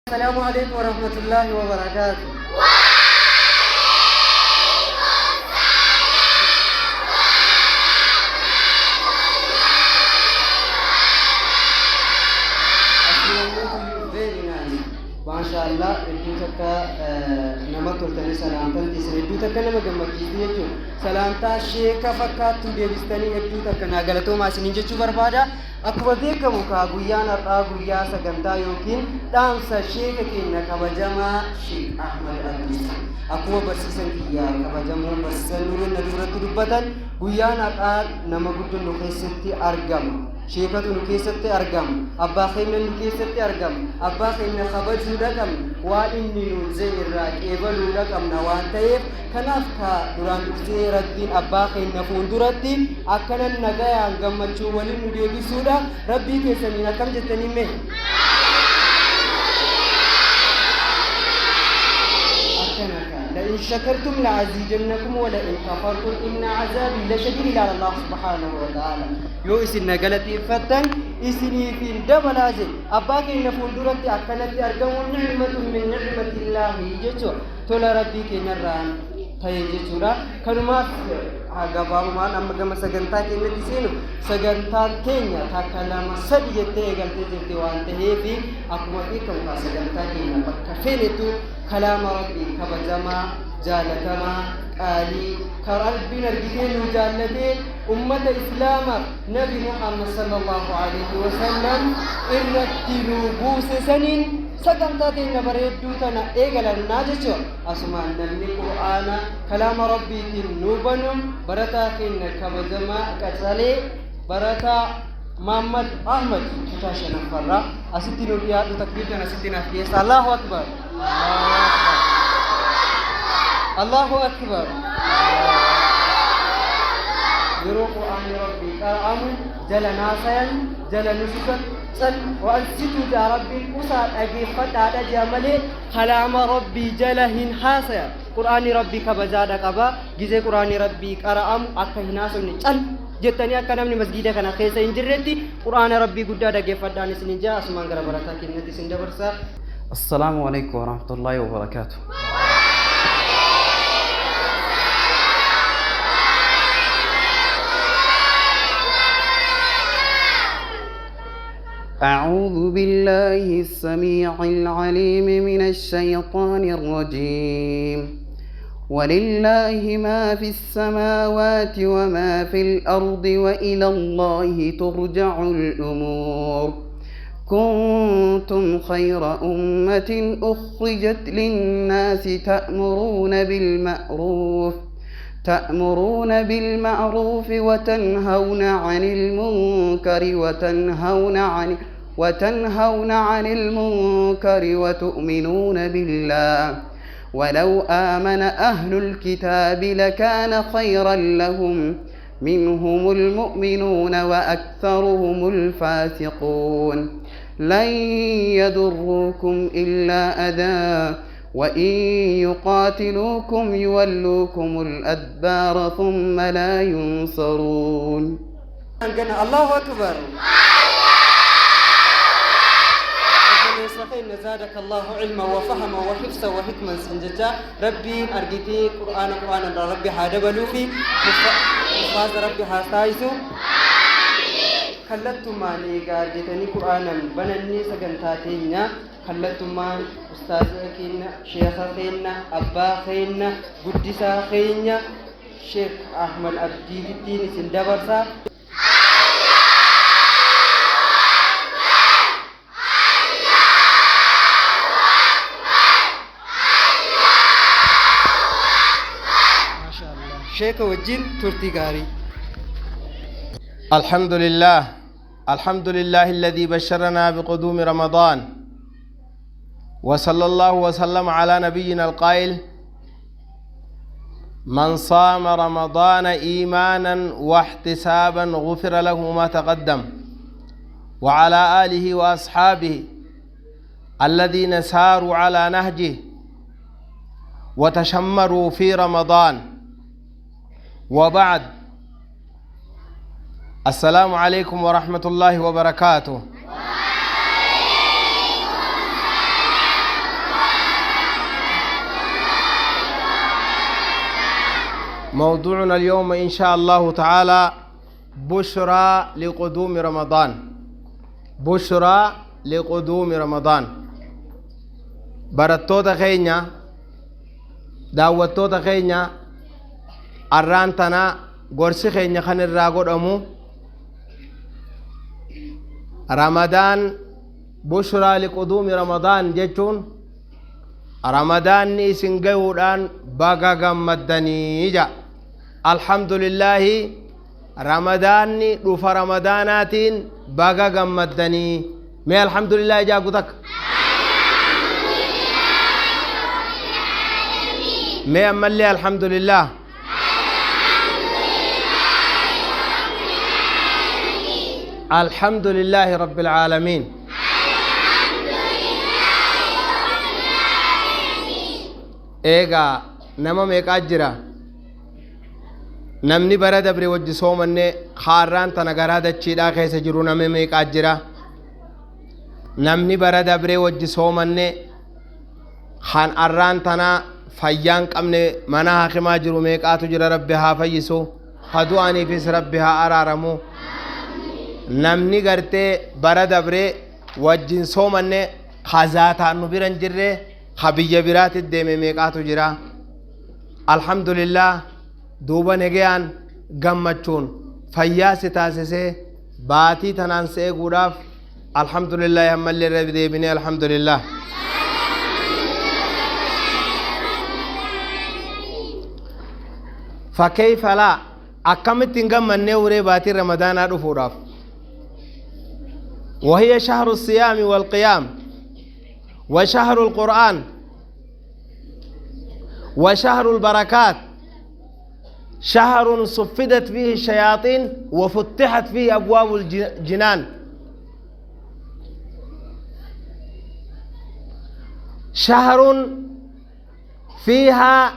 Assalaamu alaikum warahmatullaahi wabarakaatu. Very nice. Maashaallah hedduu takka nama toltanii salaamtan teessan hedduu takka nama gammachiistu jechuudha. Salaamtaa sheeka fakkaattuu deebistanii hedduu takka naa galatoomaa isiniin jechuu barbaada. Akkuma beekamu kaa guyyaan har'aa guyyaa sagantaa yookiin dhaamsa sheeka keenya kabajamaa Sheek Ahmad Abdiiti. Akkuma barsiisan kiyya kabajamoon barsiisan Nuureen na duratti dubbatan guyyaan har'aa nama guddaa nu keessatti argama. Sheekatu nu keessatti argama. Abbaa keenya nu keessatti argama. Abbaa keenya kabajuudha qabna. Waan inni nuun jee irraa qeebaluudha qabna waan ta'eef Kanaaf kaa duraan dursee Rabbiin abbaa keenna fuulduratti akkanan nagayaan gammachuu waliin nu deebisuudha Rabbii keessaniin akkam jettaniin mee? Akkana kaa la'in shakartum la'aziidannakum wa la'in kafartum inna azaabii lashadiid ilaala Allah subhaanahu wa ta'ala yoo isin na galateeffattan isiniifin dabalaa jedhe abbaa keenya fuulduratti akkanatti argamuun ni'matun min ni'matillaahi jechuudha tola Rabbii keenyarraan ta'e jechuudha. Kanumaaf gabaabumaan amma gama sagantaa keenyatti seenu sagantaan keenya takka lama sadi jettee eegaltee jirti waan ta'eef akkuma beekamu kaa sagantaa keenya bakka feenettu kalaama Rabbii kabajamaa jaalatamaa qaalii kan Rabbiin argitee nu jaallatee ummata Islaamaaf Nabi Muhammad sallallahu alaihi wasallam irratti nu buuse saniin sagantaa teenya bareedduu tana eegalannaa jechuudha. Asumaan namni Qur'aana kalaama Rabbiitiin nu banu barataa keenya kabajamaa qacalee barataa Muhammad Ahmad kutaa shanaffarraa asitti nu dhiyaadhu takbiir kana asitti naaf dhiyeessa. Allahu Akbar. Allahu Akbar. Yeroo Qur'aanni Rabbii qara'amu jala naasayan jala nususan cal wa'ansituu jaa Rabbiin usaa dhageeffadhaadha jaa malee kalaama Rabbii jala hin haasayan. Qur'aanni Rabbii kabajaadha qaba. Gizee Qur'aanni Rabbii qara'amu akka hin haasofne cal jettanii akka namni masgiida kana keessa hin jirretti Qur'aana Rabbii guddaa dhageeffadhaan isinin jaa asumaan gara barataa keenyatti isin dabarsa. السلام عليكم ورحمة الله وبركاته. أعوذ بالله السميع العليم من الشيطان الرجيم. ولله ما في السماوات وما في الأرض وإلى الله ترجع الأمور. كنتم خير أمة أخرجت للناس تأمرون بالمعروف وتنهون عن المنكر وتنهون عن المنكر وتؤمنون بالله. ولو آمن أهل الكتاب لكان خيرا لهم، منهم المؤمنون وأكثرهم الفاسقون. لن يضروكم إلا أذى، وإن يقاتلوكم يولوكم الأدبار ثم لا ينصرون. Allahu Akbar. Obboleessa keenya zaadaka Allahu ilma wa fahama wa hifsa wa hikman sin jecha Rabbiin argitee qur'aana qur'aana irraa Rabbi haa dabaluu fi hufaaza Rabbi haa taasisu. Kallattumaan eegaa argitanii qur'aanan banannee sagantaa teenya kallattumaan ustaaza keenya sheekha keenya abbaa keenya guddisaa keenya Sheek Ahmad Abdiitittiin isin dabarsa. Sheeka wajjin turtii gaarii. الحمد لله، الحمد لله الذي بشرنا بقدوم رمضان، وصلى الله وسلم على نبينا القائل: من صام رمضان إيمانا واحتسابا غفر له ما تقدم، وعلى آله وأصحابه الذين ساروا على نهجه وتشمروا في رمضان. وبعد، السلام عليكم ورحمة الله وبركاته. موضوعنا اليوم إن شاء الله تعالى بشرى لقدوم رمضان، بشرى لقدوم رمضان. Barattoota keenya, daawwattoota keenya, arraan tana gorsi keenya kan irraa godhamu Ramadaan. Bushraa liquduumi Ramadaan jechuun Ramadaanni isin gahuudhaan baga gammaddanii ja. Alhamdulillaahi, Ramadaanni dhufa, Ramadaanaatiin baga gammaddanii. Mee alhamdulillaahi jaagu takka. Mee ammallee alhamdulillah. Alhamdulillaahi rabbil aalamiin. Eegaa nama meeqaa jira namni bara dabre wajji soomanne haarraan tana garaa dachiidhaa keessa jiru? Nama meeqaa jira namni bara dabre wajji soomanne kan arraan tana fayyaan qabne mana hakimaa jiru? Meeqaatu jira? Rabbi haa fayyisu, ha du'aniifis Rabbi haa araaramu. Namni gartee bara dabre wajjin soomanne hazaataan nu bira hin jirre, ha biyya biraatti deeme meeqaatu jira? Alhamdulillah. Duuba negayaan gammachuun fayyaa si taasisee baatii tanaan si eeguudhaaf alhamdulillah. Ammallee irra deebinee alhamdulillah. Fakkeeyfa laa, akkamitti hin gammannee uree baatiin Ramadaanaa dhufuudhaaf? وهي شهر الصيام والقيام وشهر القرآن وشهر البركات، شهر صفدت فيه الشياطين وفتحت فيه أبواب الجنان، شهر فيها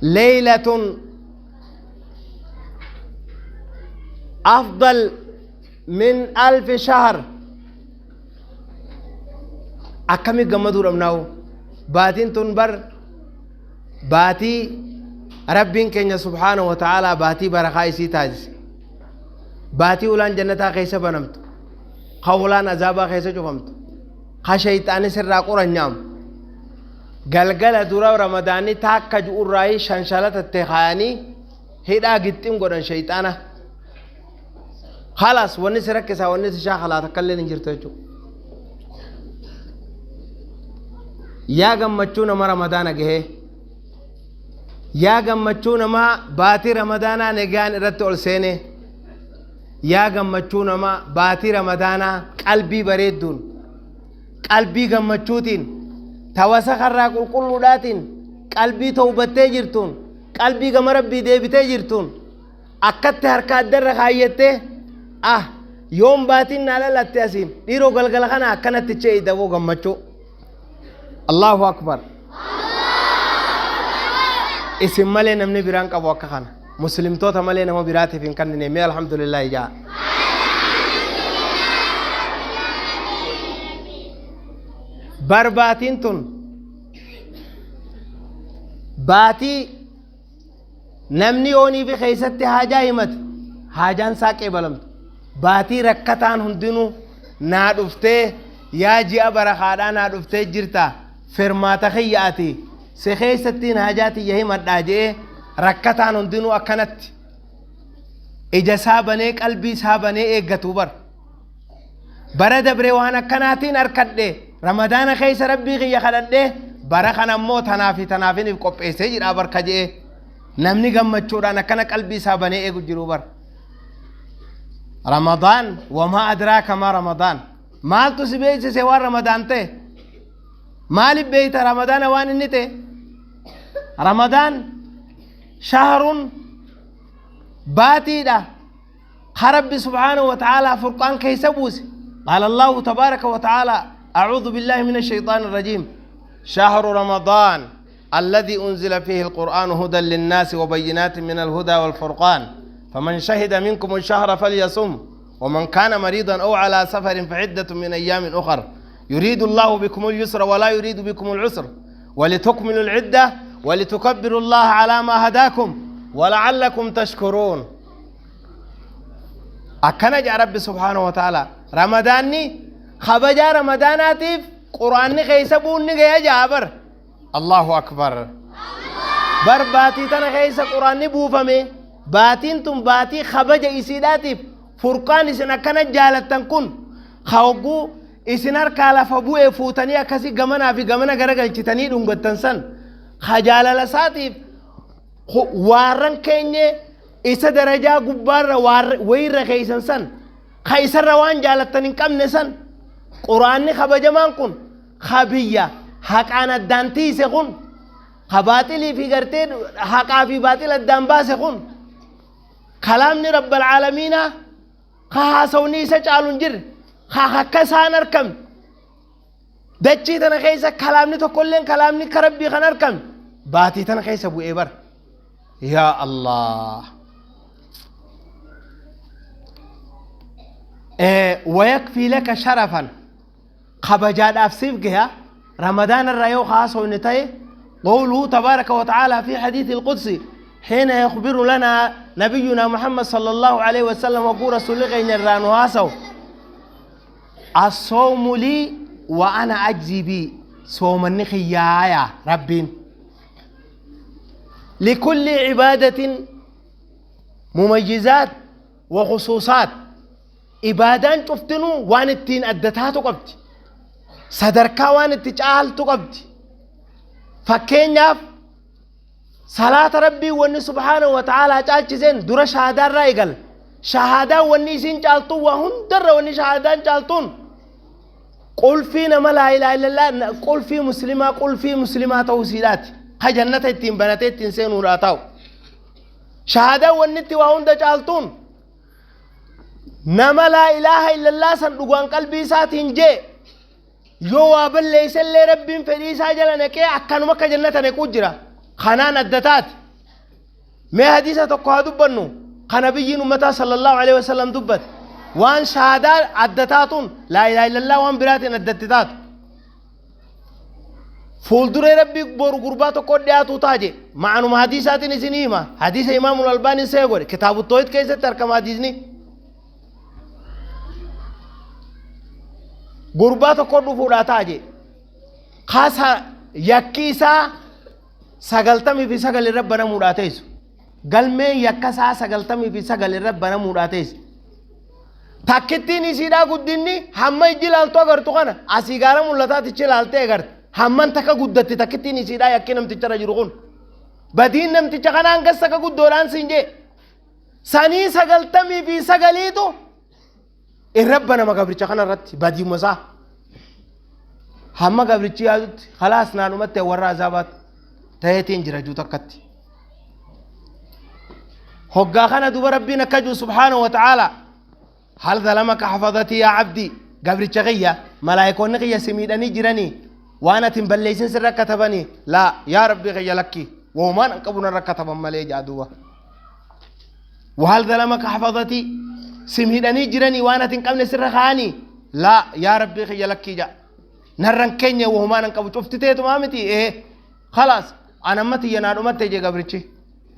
ليلة أفضل من 1000 شهر. Akkami gammaduu dhabnaawu? Baatiin tun bar baatii Rabbiin keenya subhaanahu wa ta'aalaa baatii barakaa isii taasise, baatii ulaan jannataa keessa banamtu, ka ulaan azaabaa keessa cufamtu, ka shayxaanis irraa qoranyaamu. Galgala dura Ramadaanni taakka ju'urraayii shanshalatatte kaayanii hidhaa gixxim godhan shayxaana. Khalaas, wanni si rakkisaa, wanni si shaakalaa takka illee hin jirtu jechuudha. Yaa gammachuu nama Ramadaana gahee! Yaa gammachuu nama baatii Ramadaanaa nagaan irratti ol seene! Yaa gammachuu nama baatii Ramadaanaa qalbii bareedduun, qalbii gammachuutiin, tawasa karraa qulqulluudhaatiin, qalbii tawbattee jirtuun, qalbii gama Rabbii deebitee jirtuun akkatti harka addarra kaayyattee, ah, yoom baatiin naa dhalatte asiin dhiiroo galgala kana akkanatti ce'i daboo gammachuu. Allahu akbar! Isin malee namni biraan qabu akka kana muslimtoota malee nama biraatiif hin kennine. Mee alhamdulillah jaa. Barbaatiin tun baatii namni yoonii fi keessatti haajaa himate haajaan isaa qeebalamtu, baatii rakkataan hundinuu naa dhuftee, yaa ji'a barakaadhaa naa dhuftee jirta, firmaata kiyya ati si keessattiin haajaa tiyya himadhaa je'ee rakkataan hundinuu akkanatti ija isaa banee, qalbii isaa banee eeggatu bar. Bara dabre waan akkanaatiin harkadhe, Ramadaana keessa Rabbii kiyya kadhadhe, bara kana ammoo tanaa fi tanaafiniif qopheessee jira barka je'ee namni gammachuudhaan akkana qalbii isaa banee eegu jiru bar. Ramadaan, wamaa adraaka maa Ramadaan? Maaltu si beeksise waan Ramadaan ta'e? Maaliif beeyta Ramadaana waan inni ta'e? Ramadaan shahrun, baatiidha ka Rabbi subhaanahu wa ta'aalaa furqaan keessa buuse. Qaala Allahu tabaaraka wa ta'aalaa, a'uudhu billaahi mina shayxaani rajiim: شهر رمضان الذي أنزل فيه القرآن هدى للناس وبينات من الهدى والفرقان، فمن شهد منكم الشهر فليصم، ومن كان مريضا أو على سفر فعدة من أيام أخر، يريد الله بكم اليسر ولا يريد بكم العسر، ولتكملوا العدة. ولتكبروا الله على ما هداكم ولعلكم تشكرون. أكنا جاء ربي سبحانه وتعالى رمضاني خبجا رمضاناتيف قرآني خيسبوني يا جابر. الله أكبر. بر باتي تنا خيس قرآني بوفمي باتين تم باتي خبجا إسيداتيف فرقان إسنا كنا جالتن كن خوغو إسنار كالا فبوه فوتني أكسي جمنا في جمنا جرجل تاني دونغتن سن خجالة لساتيف وارن كيني إسا درجة قبار وير خيسن سن خيسر روان جالتن كم نسن قرآن خبجمان كن خبية حق أنا الدانتي سكون خباطلي في قرتين حق في باطل الدنبا سكون كلامني رب العالمين خاصوني سجالون جر خاكسان أركم دتشي تنا خيسة كلامني تقولين كلامني كربي خن أركم باتي تنا خيسة أبو إبر. يا الله. ويكفي لك شرفا خبجاد أفسيف جها رمضان الرأيو خاص ونتاي قوله تبارك وتعالى في حديث القدسي حين يخبر لنا نبينا محمد صلى الله عليه وسلم وقول رسول الله الرانواسو الصوم لي وأنا أجزي بي صوم النخيا ربين. لكل عبادة مميزات وخصوصات. إبادان تفتنو وان التين أدتها تقبت صدركا وان التجعل تقبت. فكين صلاة ربي واني سبحانه وتعالى جالتزين در شهادان رايقل شهادان واني سين جالتو وهن در واني شهادان جالتون قل فينا ما لا إله إلا الله قل في مسلمة قل في مسلمة توسيلات خجنة التين بنتين تنسين وراتاو شهادة واني وهن در جالتون نما لا إله إلا الله سندوان قلبي ساتين جي يو أبل ليس اللي ربي فريسا جلنك أكنو مكة جنة نكوجرا خنان الدتات ما حديثة تقوى دبنو خنبيين أمتا صلى الله عليه وسلم دبت وان شهادة الدتاتون لا إله إلا الله وان براتين الدتات فولدري ربي بور غرباتو كودياتو تاجي معنو حديثات نسينيما حديث إمام الألباني سيقول كتاب التوحيد كيف تركم حديثني غرباتو كودو فودا تاجي خاصة يكيسا سغلتمي في سغل ربنا موداتيس قلمي يكسا سغلتمي في سغل ربنا موداتيس تاكتيني سيدا قدني هم يجلالتو اغرتو كنا اسيغارا مولتا تچلالتي اغرت همن تكا قدتي تاكتيني سيدا يكي نمتي چرا بدين نمتي چغنا انگس تكا قدوران سنجي ساني سغلتمي في سغليتو ربنا ما قبرتش خنا رت بدي مسا هم قبرتش يادت خلاص نانو مت ورا عذابات تهتين جرجو تكت هقا خنا دوب ربنا كجو سبحانه وتعالى هل ظلمك حفظتي يا عبدي قبرتش غيا ملائكون غيا سميدني جراني وانا تنبليسن سر كتبني لا يا ربي غيا لكي وما نقبنا ركتب ملي جادوا وهل ظلمك حفظتي سميدني جراني وانا تنقمني سر خاني لا يا ربي غيا لكي جا نرن كينيا وهما نقبو شفتي مامتي ايه خلاص انا متي ينادو متي جي قبرتشي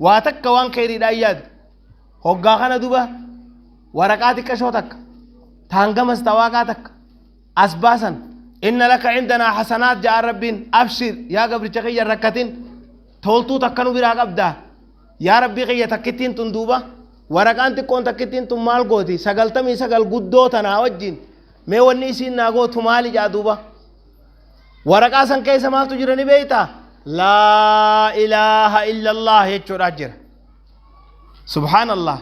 واتك وان خيري داياد هوغا خنا دوبا ورقاتك كشوتك تانغمس تواقاتك اسباسا ان لك عندنا حسنات جاء ربين ابشر يا قبرتشي غير ركتين تولتو تكنو برا قبدا يا ربي غيا تكتين تندوبا ورقان تكون تكتين تمال غوتي سغلتمي سغل غدو تنا وجين مي وني سين ناغو تمالي جادوبا ورقا سن كيس مالتو جرني بيتا لا إله إلا الله يجور أجر سبحان الله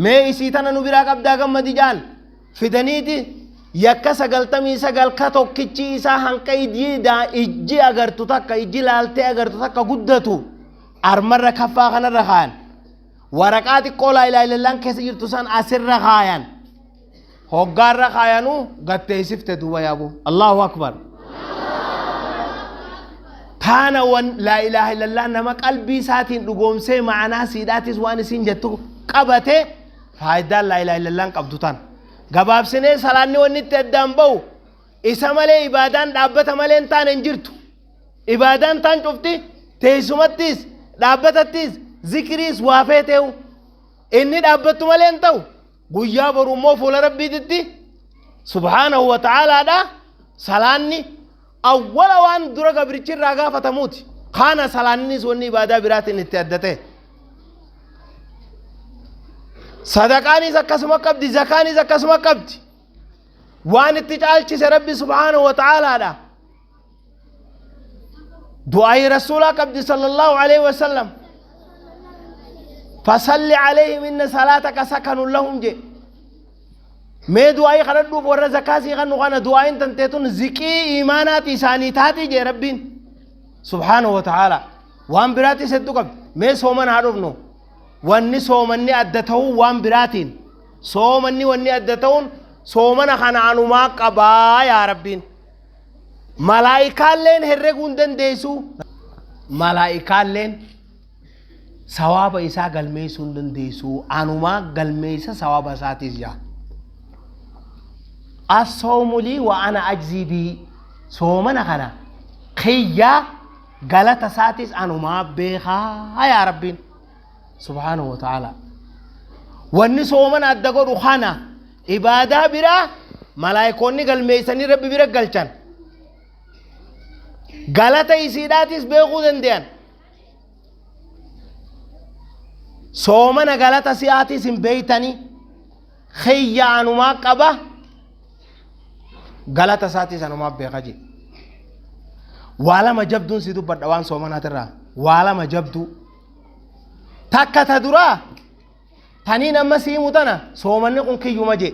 مي إسيتنا نبرا قبدا قم ديجان فدنيتي يكا سغلتمي سغل كتو كيتشي إسا هنكا إجي دا إجي أغرتو تكا إجي لالتي أغرتو تكا قدتو أرمر كفا خنا رخان ورقاتي قولا إله إلا الله كيس جرتو سان أسر رخايان هوغار رخايانو قد تيسفت دوا يابو الله أكبر تانا وان لا إله إلا الله نما قلبي ساتين لقوم سي معنا سيداتيس وان سين جتو قبته فايدان لا إله إلا الله قبضتان قباب سنة سلاني وان نتدام بو إسا مالي إبادان دابتا مالي انتان انجرتو إبادان تان شفتي Teessumattis, dhaabbatattis, zikriis waa feeteewu. Inni dhaabbattu malee hin ta'u. Guyyaa boru immoo fuula Rabbiititti subhaanahu wa ta'aalaadha salaanni awwala waan dura gabrichi irraa gaafatamuuti. Kaana salaannis wanni ibaadaa biraatiin itti adda ta'e. Sadaqaanis akkasuma qabdi, zakaanis akkasuma qabdi. Waan itti caalchise Rabbi subhaanahu wa ta'aalaadha. Du'aayii Rasuulaa qabdi sallallahu alaihi wasallam. Fasalli alayhim inna salaataka sakanun lahum je. Mee du'aayii kadhadhuuf warra zakaa sii kannu kana du'aayiin tantee tun ziqii imaanaati isaanii taati jee Rabbiin. Subhaanahu wa ta'aala. Waan biraatis hedduu qabdi. Mee soomana haa dhufnu. Wanni soomanni adda ta'uu waan biraatiin. Soomanni wanni adda ta'uun soomana kana anumaa qabaa yaa Rabbiin. Malaa'ikaalleen herreguu hin dandeessu. Malaa'ikaalleen sawaaba isaa galmeessuu hin dandeessu. Anumaa galmeessa sawaaba isaatiis yaa. Assoomu lii wa ana ajzii bii. Soomana kana kiyyaa galata isaatis anumaa beekaa yaa Rabbiin. Subhaanahu wa ta'ala. Wanni soomana adda godhu kana ibaadaa biraa malaayikoonni galmeessanii Rabbi bira galchan. Galata isiidhaatis beekuu danda'an. Soomana galata si'aatis hin beeytanii. Kiyya anumaa qaba. Galata isaatis anumaa beeka jedhe. Waa lama jabduun si dubbadha waan soomanaatirraa. Waa lama jabduu. Takka ta duraa taniin amma si himu tana soomanni kun kiyyuma jee.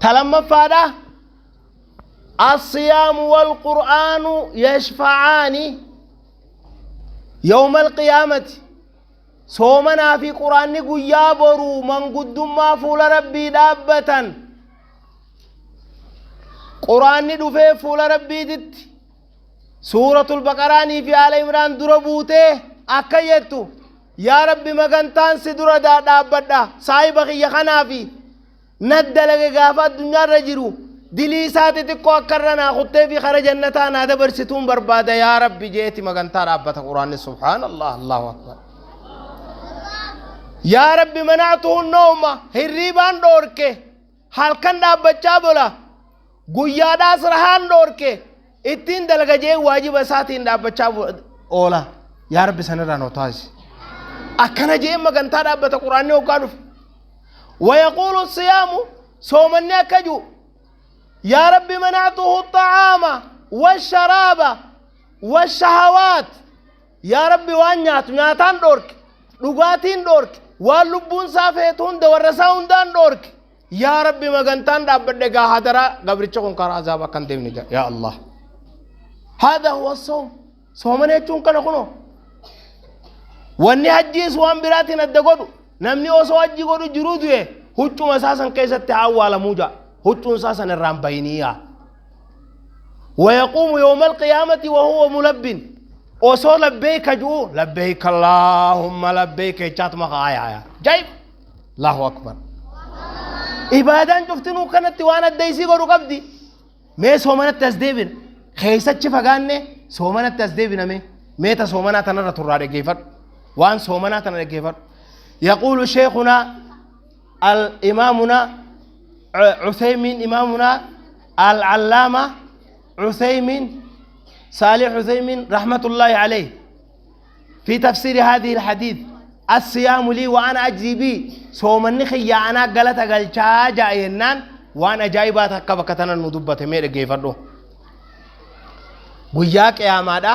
Ta lammaffaadha assiyaamu wal qur'aanu yashfa'aani yawmal qiyaamati soomanaa fi qur'aanni guyyaa boruu manguddummaa fuula rabbii dhaabbatan qur'aanni dhufee fuula rabbiititti Suuratul Baqaraanii fi Aala Imraan dura buutee akka jettu yaa Rabbi magantaan si dura dhaabbadha saahiba kiyya kanaa fi na dalage gaafa addunyaarra jiru dilii isaa xixiqqoo akka irra naa kuttee fi kara jannataa naa dabarsituun barbaada yaa Rabbi jeeti magantaa dhaabbata Quraanni subhaanallah Allahu akbar. Yaa Rabbi mana'tuhu nooma hirriibaan dhoorke halkan dhaabbachaa bola guyyaadhaas rahaan dhoorke ittiin dalaga jee waajiba isaatiin dhaabbachaa oola yaa rabbi sanirraa nu taasisi akkana jee magantaa dhaabbata quraanni hoggaa dhufe wayaquulu siyaamu soomanni akka jiru yaa rabbi manactuhu xacaama washaraaba washahawaat yaa rabbi waan nyaatu nyaataan dhoorke dhugaatiin dhoorke waan lubbuun isaa feetu hunda warra isaa hundaan dhoorke yaa rabbi magantaan dhaabbadhe gaa hadaraa gabricha kun karaa azaaba akka hin deemne jedha yaa allah haadha huwa soom soomana jechuun kana kunoo wanni hajjiis waan biraatiin adda godhu namni osoo hajji godhu jiruu du'e huccuma isaa san keessatti haa awwaalamuu ja'a huccuun isaa san irraan bayinii yaa ويقوم يوم القيامة وهو ملب osoo labbeeyka ju'u labbeeyka allaahumma labbeeyka jechaatuma ka'aa yaa jaib Allahu akbar. Ibaadaan cuftinuu kanatti waan adda isii godhu qabdi. Mee soomanatti as deebina. Keessachi fagaanne soomanatti as deebina mee. Mee ta soomanaa tanarra turraa dhaggeeffadhu. Waan soomanaa tana dhaggeeffadhu. Yaquulu sheekunaa al-imaamuna Uthaymiin imaamuna al-allaama Uthaymiin Saalih Uthaymiin rahmatullaahi alayhi. في تفسير هذه الحديث الصيام لي وأنا أجزي به صومني خيا أنا قلت قلشا جاينان وأنا جايبات هكا بكتنا ندبة مير جيفردو guyyaa qiyaamaadha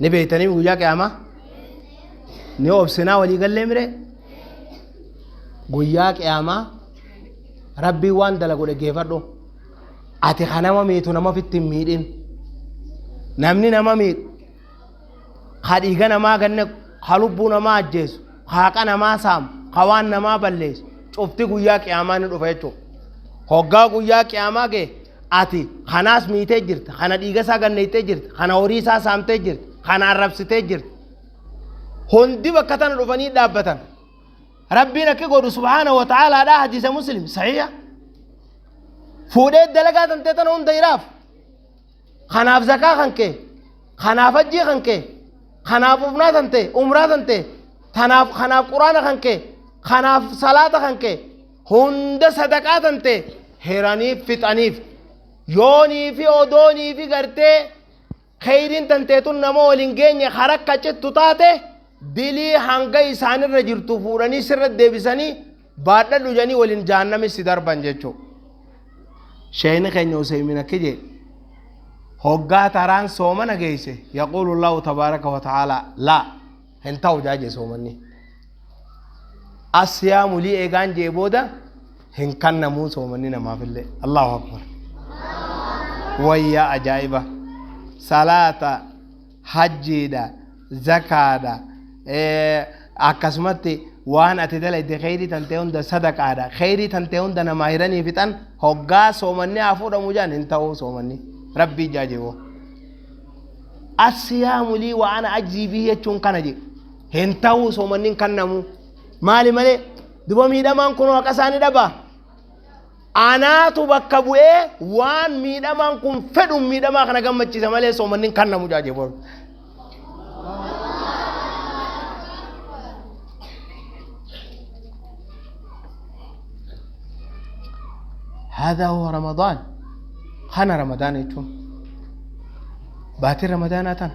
ni beektanii guyyaa qiyaamaa ni obsinaa walii gallee mire guyyaa qiyaamaa rabbiin waan dalagu dhaggeeffadhu Ati ka nama miitu nama ofitti hin miidhin. Namni nama miidhu, ka dhiiga namaa gad naqu, ka lubbuu namaa ajjeesu, ka haqa namaa saamu, ka waan namaa balleessu, cufti guyyaa qiyaamaa ni dhufa jechuudha. Hoggaa guyyaa qiyaamaa ga'e ati kanaas miitee jirta, kana dhiiga isaa gad naqxee jirta, kana horii isaa saamtee jirta, kana arrabsitee jirta. Hundi bakka tana dhufanii dhaabbatan. Rabbiin akki godhu subhaanahu wa ta'aalaadhaa hadiisa muslim sahiha. Fuudhee dalagaa tantee tana hunda hiraaf. Kanaaf zakaa kan kee Kanaaf hajjii kan kee, kanaaf ufnaa tan ta'e, umraa tan ta'e, tanaaf kanaaf quraana kan kee, kanaaf salaata kan kee, hunda sadaqaa tan ta'e hiraniif fixaniif. Yoonii fi odoonii fi gartee kheyriin tan ta'e tun nama waliin geenye harakka cittu taate dilii hanga isaanirra jirtu fuudhanii sirra deebisanii baadhadhu jedhanii waliin jahannami si darban jechuudha. Sheeyni keenya Useymin akki jee hoggaa taraan soomana geeyse yaquulu Allahu tabaaraka wa ta'aalaa laa hin ta'u jaa jee soomanni. Asiyaamu lii eegaan jee booda hin kannamuu soomanni namaafillee. Allahu akbar. Wayyaa ajaa'iba. Salaata hajjiidha, zakaadha, akkasumatti waan ati dalayde kheyrii tantee hunda sadaqaadha. Kheyrii tantee hunda namaa hiranii fixan hoggaa soomanni haa fuudhamu jaan hin ta'uu soomanni. Rabbii jaajewoo. Assiyaamu lii wa ana ajzii bihi jechuun kana jedhe. Hin ta'uu soomanni hin kennamu. Maali malee duba miidhamaan kun haqa isaa ni dhabaa. Anaatu bakka bu'ee waan miidhamaan kun fedhu miidhamaa kana gammachiisa malee soomanni hin kennamu jaajewoo. هذا هو رمضان خنا رمضان يجون باتي رمضان أتن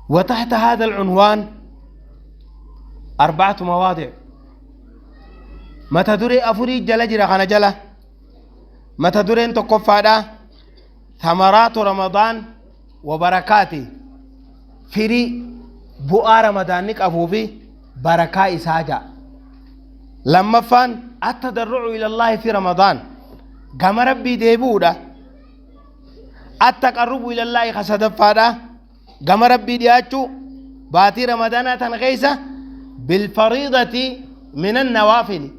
وتحت هذا العنوان أربعة مواضيع متى دري أفري جل جرا خنا جلا متى دري تقفى ثمرات رمضان وبركاته firii bu'aa ramadaanni qabuu fi barakaa isaa ja'a. Lammaffaan attadarru'u ilallaahi fi ramadaan gama rabbii deebi'uudha. Attaqarrubu ilallaahi ka sadaffaadha gama rabbii dhiyaachuu baatii ramadaanaa tan keessa bilfariidati minan nawaafili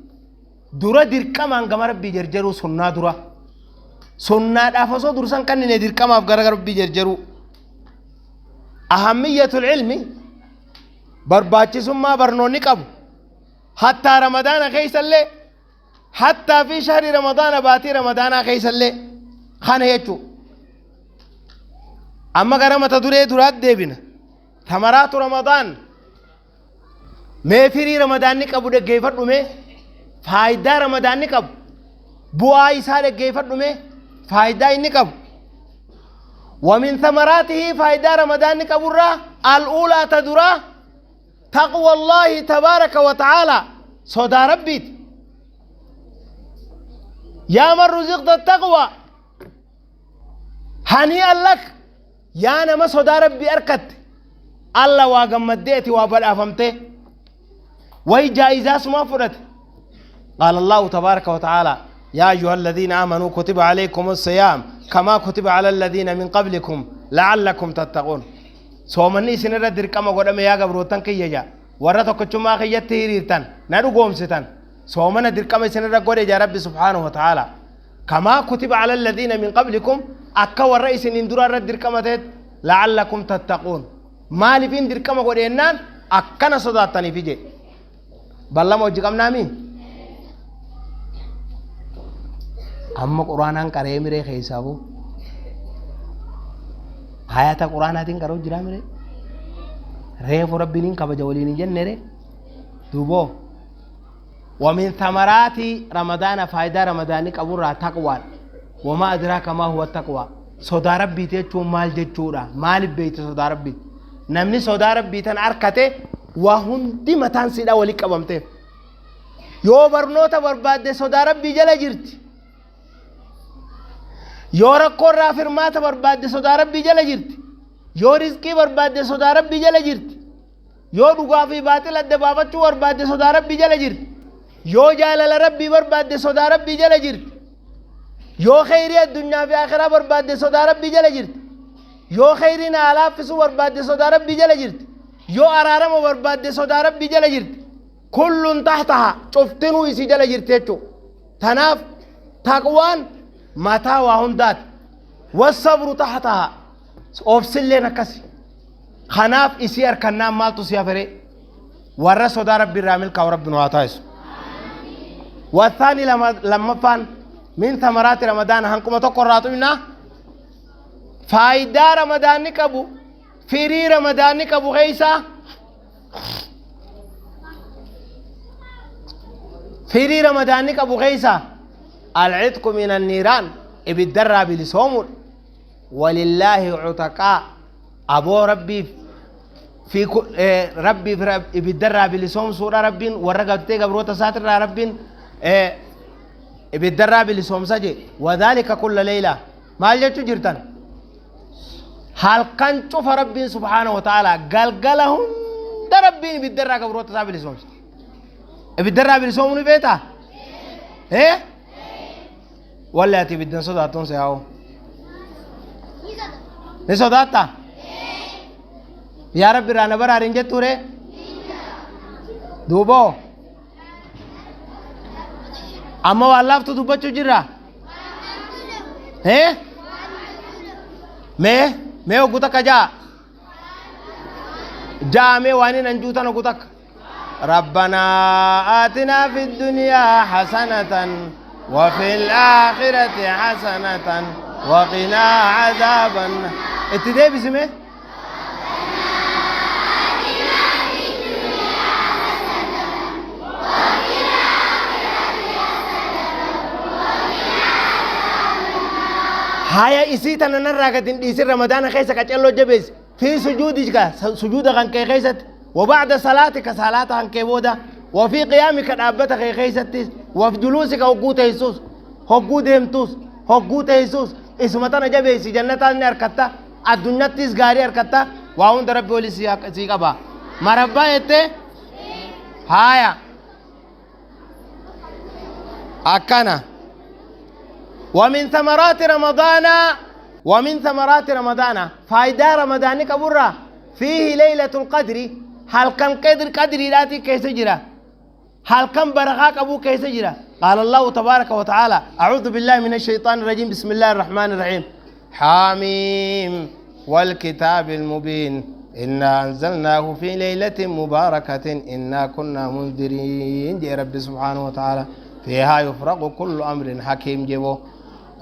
dura dirqamaan gama rabbii jarjaruu sunnaa dura sunnaadhaaf osoo dursan kannine dirqamaaf gara rabbii jarjaruu ahammiyatul ilmi barbaachisummaa barnoonni qabu hattaa ramadaana keessallee hattaa fi shahri ramadaana baatii ramadaanaa keessallee kana jechuu amma gara mata duree duraatti deebina tamaraatu ramadaan mee firii ramadaanni qabu dhaggeeffadhu mee faayidaa ramadaanni qabu bu'aa isaa dhaggeeffadhu mee faayidaa inni qabu ومن ثمراته فايدة رمضان كبرى الأولى تدرى تقوى الله تبارك وتعالى صدى ربي يا من رزقت التقوى هنيئا لك يا نما صدى ربي أركت الله واقمديتي وابل وي جائزة اسمها فرت قال الله تبارك وتعالى يا أيها الذين آمنوا كتب عليكم الصيام كما كتب على الذين من قبلكم لعلكم تتقون صومني سنرى دركما قدام يا قبروتن كي يجا ورا tokkochummaa kiyyatti hiriirtan na dhugoomsitan soomana dirqama isinirra godhe jaa rabbi subhaanahu wa ta'ala kamaa kutiba ala alladhiina min qablikum akka warra isinin dura irra dirqama ta'et la'allakum tattaquun maaliifin dirqama godheennaan akkana sodaattaniif ije ballama hojii qabnaami amma quraanaan qaree miree keessaafu hayata quraanaatiin qaroo jiraa miree reefu rabbiin hin kabaja waliin hin jenne ree duuboo ومن ثمرات رمضان فائدة رمضان قبر تقوى وما أدراك ما هو التقوى صدى ربي تيجو مال جتشورا مال بيت صدى ربي نمني صدى ربي تن أركته وهندي متان سيدا ولي قبمته yoo barnoota barbaadde sodaa rabbii jala jirti yoo rakkoo irraa firmaata barbaadde sodaa rabbii jala jirti yoo rizqii barbaadde sodaa rabbii jala jirti yoo dhugaa fi baaxila adda baafachuu barbaadde sodaa rabbii jala jirti yoo jaalala rabbii barbaadde sodaa rabbii jala jirti yoo kheyrii addunyaa fi akhiraa barbaadde sodaa rabbii jala jirti yoo kheyrii naa laaffisuu barbaadde sodaa rabbii jala jirti yoo araarama barbaadde sodaa rabbii jala jirti kullun taxtaha cuftinuu isii jala jirti jechuu tanaaf taqwaan mataa waa hundaati wasabru taxtaha obsilleen akkasi kanaaf isii harkannaan maaltu si hafere warra sodaa rabbi irraa milkaa'u rabbi nu haa taasisu والثاني لما فان من ثمرات رمضان هنكم تقراتنا Faayidaa Ramadaanni qabu, firii Ramadaanni qabu keeysaa firii Ramadaanni qabu keeysaa alcitqu min anniiraan, ibiddarraa bilisoomuudha. Walillaahi cutaqaa, aboo Rabbiif fi Rabbiif ibiddarraa bilisoomsuudha. Rabbiin warra gartee gabroota isaatirraa Rabbiin ibiddarraa bilisoomsa je. Wadhaalika kulla leeyla. Maal jechuu jirtan? Halkan cufa Rabbiin subhaanahu wa ta'ala, galgala hunda Rabbiin ibiddarraa gabroota isaa bilisoomsa. Ibiddarraa bilisoomuu ni beektaa? Ee, walli ati ibiddan sodaattuun si haa'u ni sodaatta? Yaa Rabbi, irraa na baraari hin jettuure? Duuboo amma waan laaftu dubbachuu jirra. Ee, mee mee oggu takka ja'a ja'a, mee waan hin anjuutan oggu takka. ربنا آتنا في الدنيا حسنة وفي الآخرة حسنة وقنا عذاب النار. Itti deebisime. Haya, isii tana narraa gad hin dhiisin. Ramadaana keessa qacalloo jabeessi. في سجودك, sujuuda kan kee keessatti, وبعد صلاتك, salaata kan kee booda, وفي قيامك, dhaabbata kee keessattis, وفي جلوسك, hogguu teessus, hogguu deemtus, hogguu teessus, isuma tana jabeessi. Jannataan ni harkatta, addunyattis gaarii harkatta, waa hunda Rabbi oli sii qaba. Marabbaa jettee. Haaya, akkana. ومن ثمرات رمضان، ومن ثمرات رمضان, فايدة رمضان كبرة، فيه ليلة القدر. هل كان قدر قدر لاتي كيس جرا؟ هل كان برخاك أبو كيس جرا؟ قال الله تبارك وتعالى: أعوذ بالله من الشيطان الرجيم، بسم الله الرحمن الرحيم، حاميم والكتاب المبين، إنا أنزلناه في ليلة مباركة إنا كنا منذرين. جي ربي سبحانه وتعالى: فيها يفرق كل أمر حكيم. جبو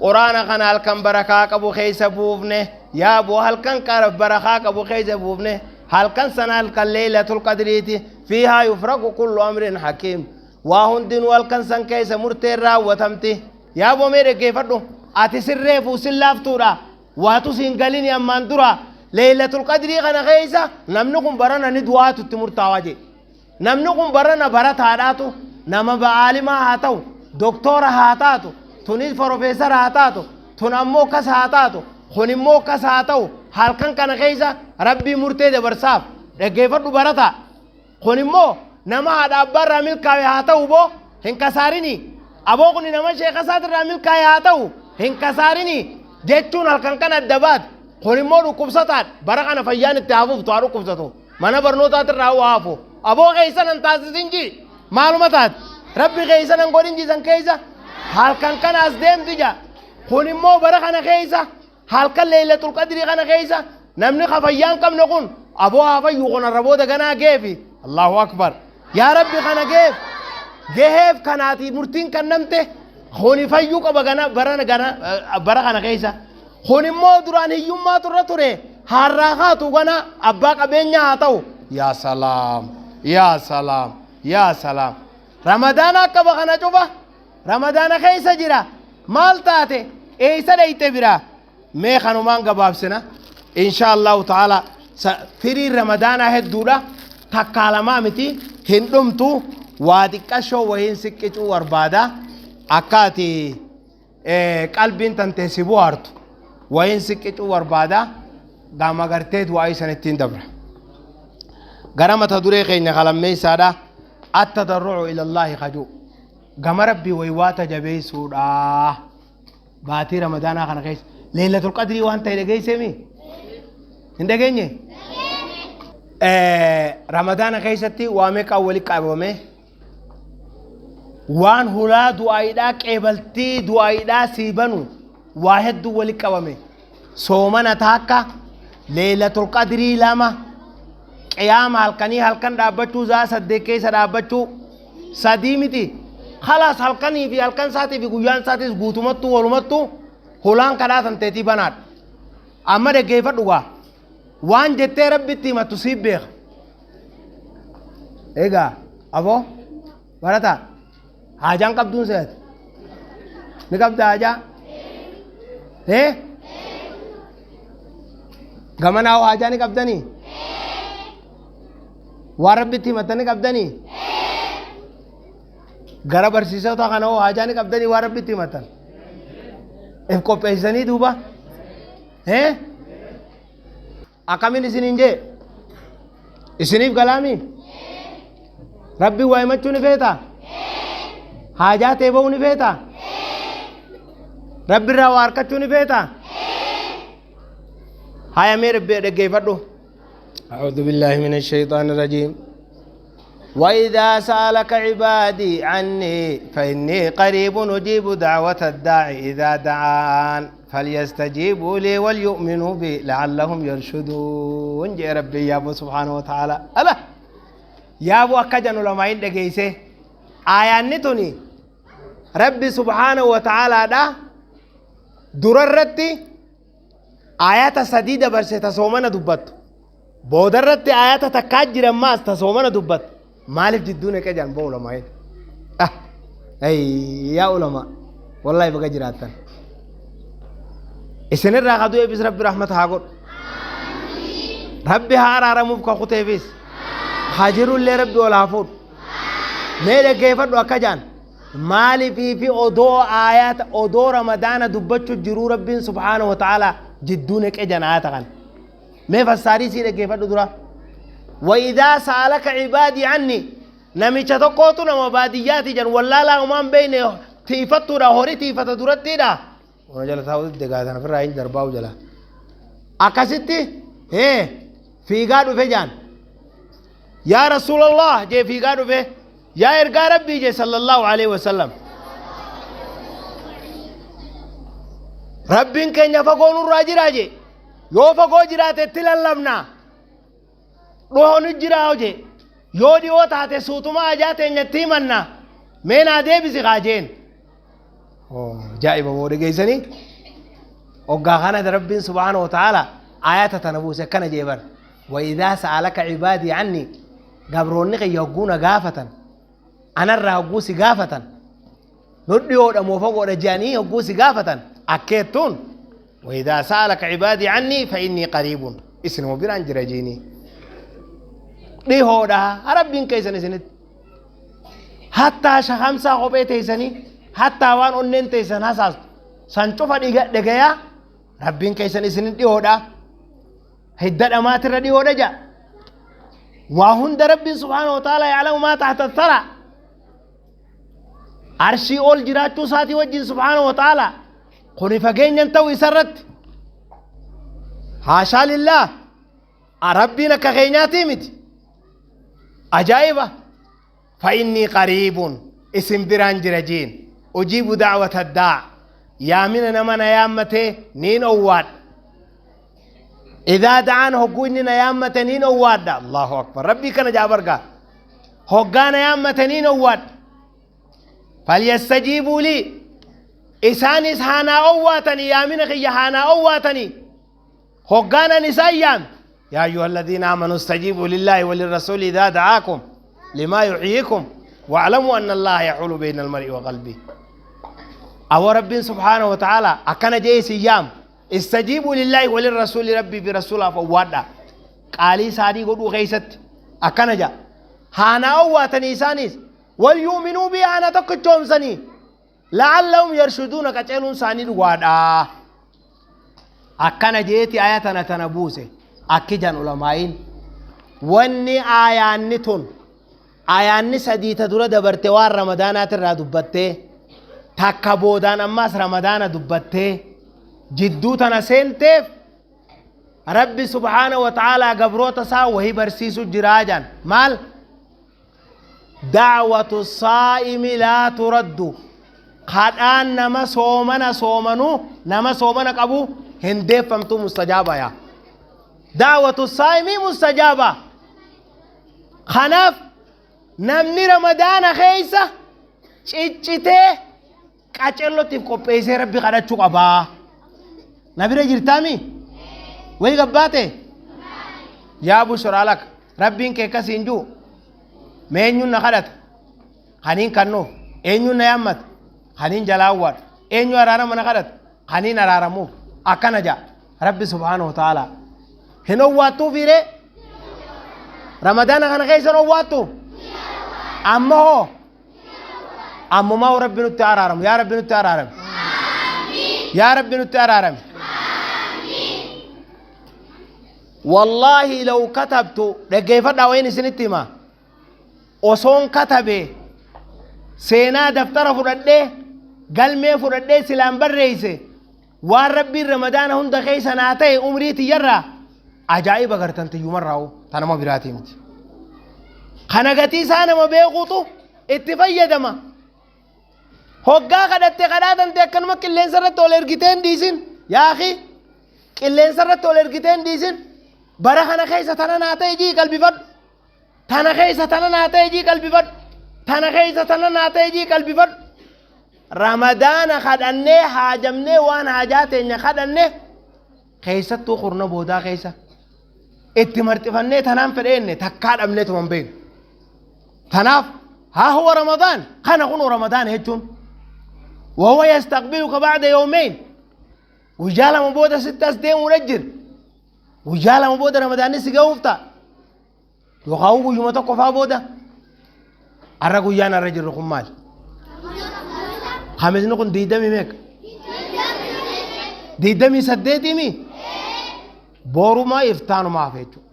قرآن kana halkan barakaa qabu keessa buufne. Yaa boo, halkan barakaa qabu keessa buufne. Halkan sana halkan leeylatul qadriiti. فيها يفرق كل أمر حكيم. Waa hundinuu halkan san keessa murteen raawwatamti. Yaa boo, mee dhaggeeffadhu. Ati sirreefuu sin laaftuudha, waatu siin galini. Ammaan dura leeylatul qadrii kana keessa namni kun barana ni du'aatu itti murtaawaa jee, namni kun barana barataadhaatu, nama ba'aalimaa haa ta'u, doktora haa taatu, tunis profeesara haa taatu, tun ammoo kas haa taatu, kun immoo kas haa ta'u, halkan kana keessa Rabbii murtee dabarsaaf. Dhaggeeffadhu barataa, kun immoo nama haadha abbaarraa milkaa'e haa ta'u, boo hin kasaarini. Aboo, kun nama sheeka isaatirraa milkaa'e haa ta'u, hin kasaarini jechuun halkan kana adda baate. Kun immoo dhukkubsataadha, bara kana fayyaan itti hafuuftu haa dhukkubsatu, mana barnootaatirraa haa hafu. Aboo, keessa nan taasisin ji, maaluma taate Rabbi keessa nan godhin jisan keessa halkan kana as deemti ja. Kun immoo bara kana keessa halkan leeylatul qadrii kana keessa namni kafayyaan qabne kun, aboo haa fayyu, kun arra booda ganaa geefi. Allahu akbar! Yaa Rabbi, kana geef, geheef kanaati murtiin kan namte. Kuni fayyuu qaba gana bara gana bara kana keessa. Kun immoo duraan hiyyummaa turre ture, harraa kaatu gana abbaa qabeenyaa haa ta'u. Yaa salaam, yaa salaam, yaa salaam! Ramadaana akkaba kana cufa Ramadaana keessa jira. Maal taate? Eeysa dheyte biraa? Mee kanumaan gabaabsina, insha Allahu ta'ala. Firiin Ramadaanaa hedduudha, takkaa lamaa miti, hin dhumtu. Waa xiqqashoo wahiin siqqicuu barbaada, akka ati qalbiin tantee si buhaartu wahiin siqqicuu barbaada. Gama gartee du'aa sanittiin dabra. Gara mata duree keenya kalammeessaadha, التضرع إلى الله kajuu, gama Rabbii waywaata jabeessuudha. Baatii Ramadaanaa kana keessa leeylatul qadrii waan ta'e dhageessemi hin dhageenye? Ramadaana keessatti waa meeqaan walitti qabame? Waan hulaa du'aayidhaa, qeebaltii du'aayidhaa sii banu waa hedduu walitti qabame. Soomana taakka, leeylatul qadrii lama, qiyaama halkanii, halkan dhaabbachuu, zaa 8 keessa dhaabbachuu sadii miti. Khalaas, halkanii fi halkan isaatii fi guyyaan isaatis guutumattuu walumattuu hulaan kadhaa tanteetii banaadha. Amma dhaggeeffadhu gaa. Waan jettee Rabbitti himattu siif beeka. Egaa aboo barataa haajaan qabduun seete. Ni qabda haajaa? Ee? Gamanaa hoo haajaa ni qabdanii? Waan Rabbitti himattan ni qabdanii? Gara barsiisota kana hoo haajaa ni qabdanii waan Rabbitti himattan? If qopheessanii duuba? Ee? Akkamiin isiniin jee? Isiniif galaamii? Rabbi waa himachuu ni feetaa? Haajaa tee ba'uu ni feetaa? Rabbi irraa waa harkachuu ni feetaa? Haya mee rabbi dhaggeeffadhu. أعوذ بالله من الشيطان الرجيم وإذا سألك عبادي عني فإني قريب أجيب دعوة الداعي إذا دعان فليستجيبوا لي وليؤمنوا بي لعلهم يرشدون. جاء ربي يا أبو سبحانه وتعالى ألا يا أبو أكجن لما إن آيانتني ربي سبحانه وتعالى دا دررتي آيات سديدة برسة صومنا دبت بودرتي آيات تكاجر ما تصومنا دبت مالف جدون كجان بو علماء أي يا علماء والله بقى جراتن إسن الراغدو يبس ربي رحمة هاقول ربي هارا رموف كخوتي بس حاجروا اللي ربي ولا فور ميرا كيف أكجان مالي في أدو آيات أدو رمضان دبتشو جرو ربي سبحانه وتعالى جدونك إجان آيات ما فساري سيرة كيف درا وإذا سألك عبادي عني نمي تقوتو نما بادياتي جن ولا لا أمام بينه تيفتو را هوري تيفت درتي را ونجلا تاود دغا في راين درباو جلا أكستي هي في قادو في جان يا رسول الله جي في قادو في يا إرقى ربي جي صلى الله عليه وسلم ربين كن يفقون الراجي راجي yoo fagoo jiraate itti lallabna dhihoo nu jira hoje yoo dhihoo taate suutuma ajaa teenyatti himanna mee naa deebisi kaa jeen ajaa'iba booda geessanii hoggaa kana rabbiin subhaanahu wa ta'aala ayata tana buuse akkana jeeban وإذا سألك عبادي عني gabroonni kiyya hogguu na gaafatan anarraa hogguu si gaafatan nu dhiyoodha moo fagoodha jedhanii hogguu si gaafatan akkeettuun وإذا سألك عبادي عني فإني قريب اسمه بران جرجيني dhihoodha rabbiin keessan isinitti hattaa shakamsaa kophee teessanii hattaa waan onneen teessan hasaastu san cufa dhagayaa rabbiin keessan isinitti dhihoodha hidda dhamaatirra dhihoodha ja'a waa hunda rabbiin subhaanahu wa ta'ala ya'lamu maa tahta thara arshii ol jiraachuu isaatii wajjin subhaanahu wa ta'ala kuni fageenyan ta'u isarratti haashaa lillah rabbiin akka keenyaatii miti ajaa'iba فإني قريب اسم بران جرجين أجيب دعوة الداع يا من نمنا يا متي نين أواد إذا دعان هقوني يا متي نين أواد الله أكبر ربي كان جابرك هقانا يا متي نين أواد فليستجيبوا لي إسانس هانا أواتني يا من خي هانا أواتني هقانا نسيام يا أيها الذين آمنوا استجيبوا لله وللرسول إذا دعاكم لما يحييكم واعلموا أن الله يحول بين المرء وقلبه. أو رب سبحانه وتعالى أكن جيس أيام استجيبوا لله وللرسول ربي برسوله فوادا قالي سادي قدو غيست أكن جا هانا أواتني سانيس وليؤمنوا بي أنا تكتشوم سني لعلهم يرشدون كتشلون ساني وادا أكن جيتي آياتنا تنبوسه أكجان علماءين واني آيانتون ayaanni sadii ta dura dabarte waan ramadaanaati irraa dubbattee takka boodaan ammaas ramadaana dubbattee jidduu tana seenteef rabbi subhaana wa ta'aalaa gabroota isaa wahii barsiisu jiraa jaan maal dacwatu saa'imi laa turaddu kadhaan nama soomana soomanuu nama soomana qabu hin deeffamtu mustajaaba yaa dacwatu saa'imi mustajaaba kanaaf namni ramadaana keessa ciccitee qacellotiif qopheessee rabbi kadhachuu qabaa. Na bira jirtaami? Wayi gabbaate? Yaa bushraa lak rabbiin kee akkasii hin jiru. Mee eenyuun na kadhata? Kaniin kannuuf. Eenyuun na yaammata? Kaniin jalaa awwaadha. Eenyu araarama na kadhata? Kaniin araaramuuf. Akkana ja'a. Rabbi subhaanahu wa ta'ala. Hin owwaattuu fiiree? Ramadaana kana keessa hin owwaattu? Amma hoo? Ammumaa hoo Rabbi nutti araaramu. Yaa Rabbi nutti araarami. Yaa Rabbi nutti araarami. Wallaahi law katabtu dhaggeeffadhaa wayin isinitti hima. Osoon katabe seenaa daftara fudhadhee galmee fudhadhee silaan barreesse waan Rabbiin Ramadaana hunda keessa naa ta'e umrii tiyyarraa ajaa'iba gartan tiyyumarraa ta nama biraatii miti. Kana gatii isaa nama beekuutu itti fayyadama. Hoggaa kadhatte kadhaa tante akkanuma qilleensa irratti ol ergitee hin dhiisin. Yaa akhi qilleensa irratti ol ergitee hin dhiisin. Bara kana keessa tana naa ta'e jii qalbifadhu. Tana keessa tana naa ta'e jii qalbifadhu. Tana keessa tana naa ta'e jii qalbifadhu. Ramadaana kadhannee haajamnee waan haajaa teenya kadhanne keessattuu kurna boodaa keessa itti marxifannee tanaan fedheenne takkaa dhabnee tuman beeknu. Tanaaf haa huwa Ramadaan kana kun Ramadaan jechuun wahuwa yastaqbiluka ba'da yawmayn guyyaa lama booda sitti as deemuudha jira. Guyyaa lama booda Ramadaanni si gahuuf ta'a. Yookaan guyyuma tokko faa booda. Har'a guyyaan har'a jirru kun maali? Khamisni kun diidamii meeqa? Diidamii saddeetii mi? Borumaa iftaanumaa hafe jechuudha.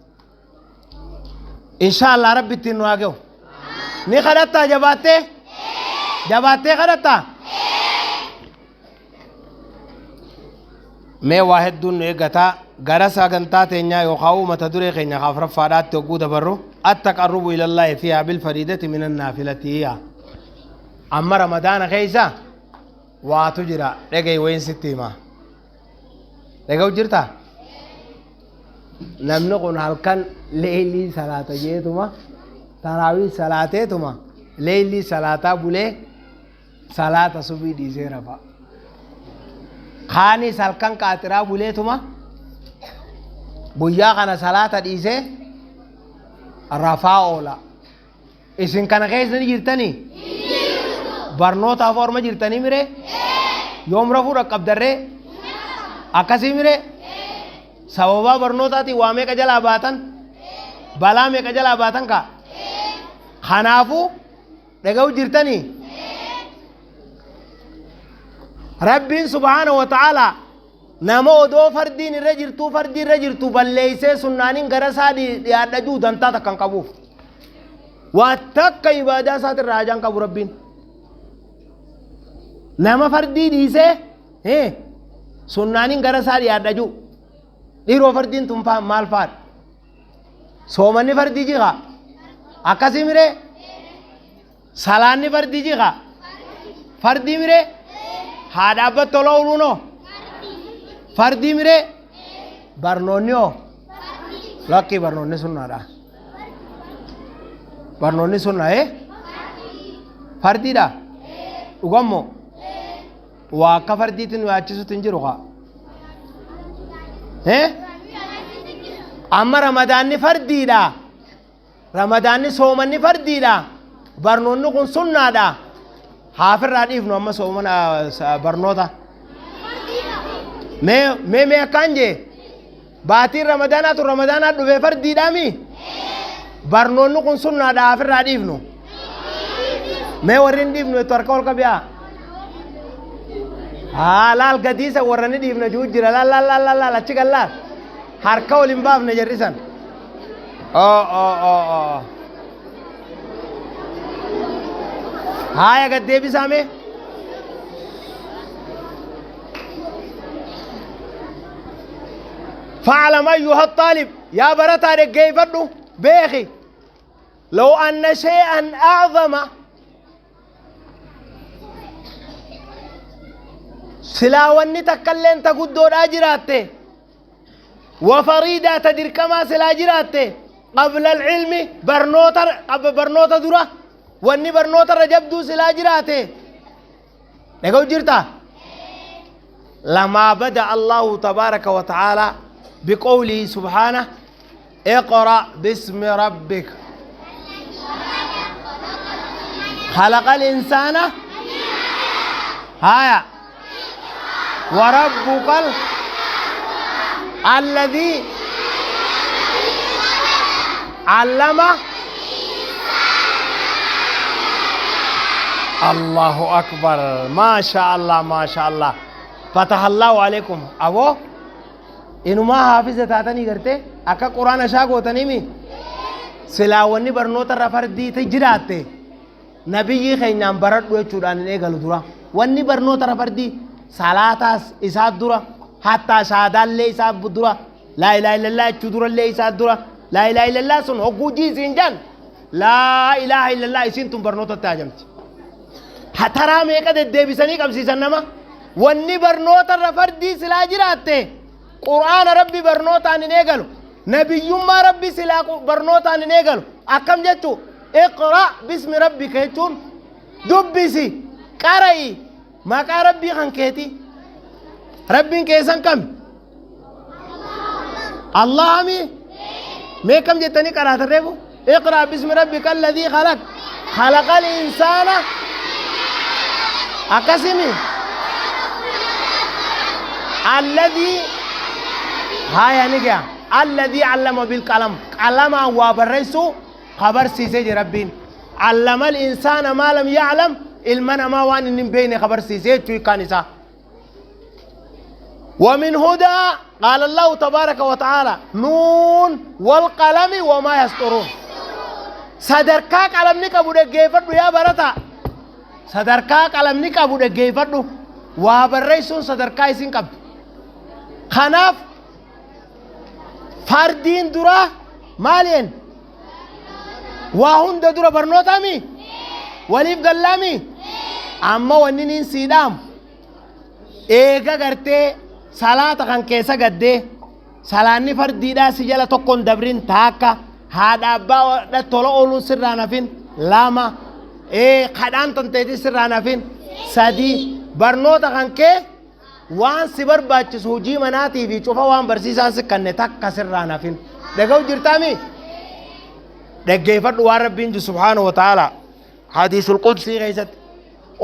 Inshaallah Rabbi ittiin nu haa gahu. Ni kadhattaa jabaattee? Jabaattee kadhattaa? Mee waa hedduun nu eeggataa gara sagantaa teenyaa yookaan mata duree keenya ka afuraffaadhaatti hogguu dabarru attaqarrubu ilallaahi fiihaa bilfariidati minan naafilati yaa amma ramadaana keessa waatu jira dhaga'i wayin sitti hima dhaga'u jirta namni kun halkan leeylii salaata jeetuma taraawii salaateetuma leeylii salaataa bulee salaata subii dhiisee rafa. Kaanis halkan qaaxiraa buleetuma guyyaa kana salaata dhiisee rafaa oola. Isin kana keessa ni jirtanii? Barnootaaf orma jirtanii miree? Yoom rafuu dhaqqabdarree? Akkasii miree? Sababaa barnootaatiin waa meeqa jalaa baatan? Balaa meeqa jalaa baatan kaa? Kanaafuu Dhaga'u jirtanii? Rabbiin subhaana wa ta'ala nama odoo fardiin irra jirtuu fardii irra jirtu balleeysee sunnaaniin gara isaa dhiyaadha juu dantaa takka hin qabuuf. Waa takka ibaadaa isaati irraa hajaan qabu Rabbiin. Nama fardii dhiisee sunnaaniin gara isaa dhiyaadha juu. Dhiiroo fardiin tun maal faadha? Soomanni fardii jiha. Akkasii miree? Salaanni fardii jiha. Fardii miree? Haa dhaabbattu tola ooluunoo? Fardii miree? Barnoonni hoo? Lakkii barnoonni sunnaadha. Barnoonni sunnaa ee? Fardiidha? Dhugammoo? Waa akka fardiitti nu yaachisutti hin jiru kaa. Eh? Amma ramadaanni fardiidha. Ramadaanni soomanni fardiidha. Barnoonni kun sunnaadha. Haafirraa dhiifnu amma soomana barnoota. Mee mee mee akkaan jee baatiin ramadaanaa tun ramadaanaa dhufee fardiidhaa mi? Barnoonni kun sunnaadha haafirraa dhiifnu. Mee warri hin dhiifnu jettu harka ol qabiyaa. Haa laal gadiisa warra ni dhiifna jiru jira laal laal laal laal laal achi kan laal harka ol hin baafne jarri san. Oo oo oo oo. Haaya gad deebisaa mee. Fa'alam ayyuha xaalib yaa barataa dhaggeeffadhu beeki law anna shay'an a'zama silaa wanni takkalleen ta guddoodhaa jiraatte wa fariidaa ta dirqamaa silaa jiraatte qabla alcilmi barnoota barnoota dura wanni barnoota irra jabduu silaa jiraate dhaga'u jirta lamaa bada allahu tabaaraka wa ta'aalaa Biqawlii subhaana اقرأ باسم ربك خلق الإنسان هايا وربك الذي علم الله أكبر ما شاء الله ما شاء الله فتح الله عليكم أبو inumaa haafiza taatanii gartee akka quraana isaa gootanimi silaa wanni barnoota irra fardii jiraatte nabiyyii keenyaan baradhu jechuudhaan hin eegalu dura wanni barnoota irra fardii salaataas isaa dura hattaa shaadaallee isaa dura laa ilaaha illallah jechuu durallee isaa dura laa ilaaha illallah sun hogguu jiisiin jaan laa ilaaha illallah isiin tun barnootatti hajamti. Taraa meeqa deddeebisanii qabsiisan nama wanni barnoota irra fardii silaa jiraatte qur'aana rabbi barnootaan hin eegalu nabiyyummaa rabbi silaa barnootaan hin eegalu akkam jechuu iqra bismi rabbika jechuun dubbisi qara'i maqaa rabbii kan keeti rabbiin keessan kami allahami mee kam jettanii qaraatan reefu iqra bismi rabbika alladhii khalaq khalaqal insaana akkasimi alladhii haya ni gaya alladhii allama bilqalam qalamaan waa barreessuu kabarsiisee jira rabbiin allama al-insaana maa lam ya'lam ilma namaa waan inni hin beekne kabarsiisee jechuu hiikkaan isaa ومن هدى قال الله تبارك وتعالى نون والقلم وما يسطرون sadarkaa qalamni qabu dhaggeeffadhu yaa barata sadarkaa qalamni qabu dhaggeeffadhu waa barreessuun sadarkaa isin qabdu kanaaf fardiin dura maalien waa hunda dura barnootami waliif gallaami amma wanni niin sii dhaamu eega gartee salaata kan keessa gaddee salaanni fardiidhaa si jala tokkon dabrin taakka haadha abbaa tola ooluun sirraan hafin lama kadhaan tanteetii sirraan hafin sadi barnoota kan kee waan si barbaachisu hojii manaatii fi cufa waan barsiisaan si kanne takka sirraan hafin dhaga'u jirtaami dhaggeeffadhu waan rabbiin jiru subhaanahu wa ta'ala hadiisul qudsii keessatti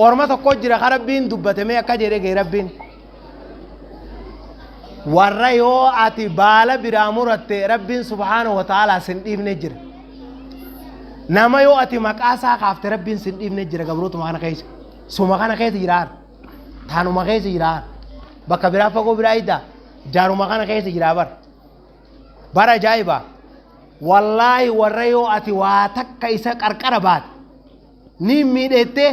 orma tokko jira ka rabbiin dubbatamee akka jedhe gee rabbiin warra yoo ati baala biraa muratte rabbiin subhaanahu wa ta'ala sin dhiifne jira nama yoo ati maqaa isaa kaafte rabbiin sin dhiifne jira gabrootuma kana keessa suma kana keessa jiraar taanuma keessa jiraar bakka biraa fagoo biraa idda jaaruma kana keessa jiraa bar bara ajaa'iba wallaahi warra yoo ati waa takka isa qarqara baate ni miidheette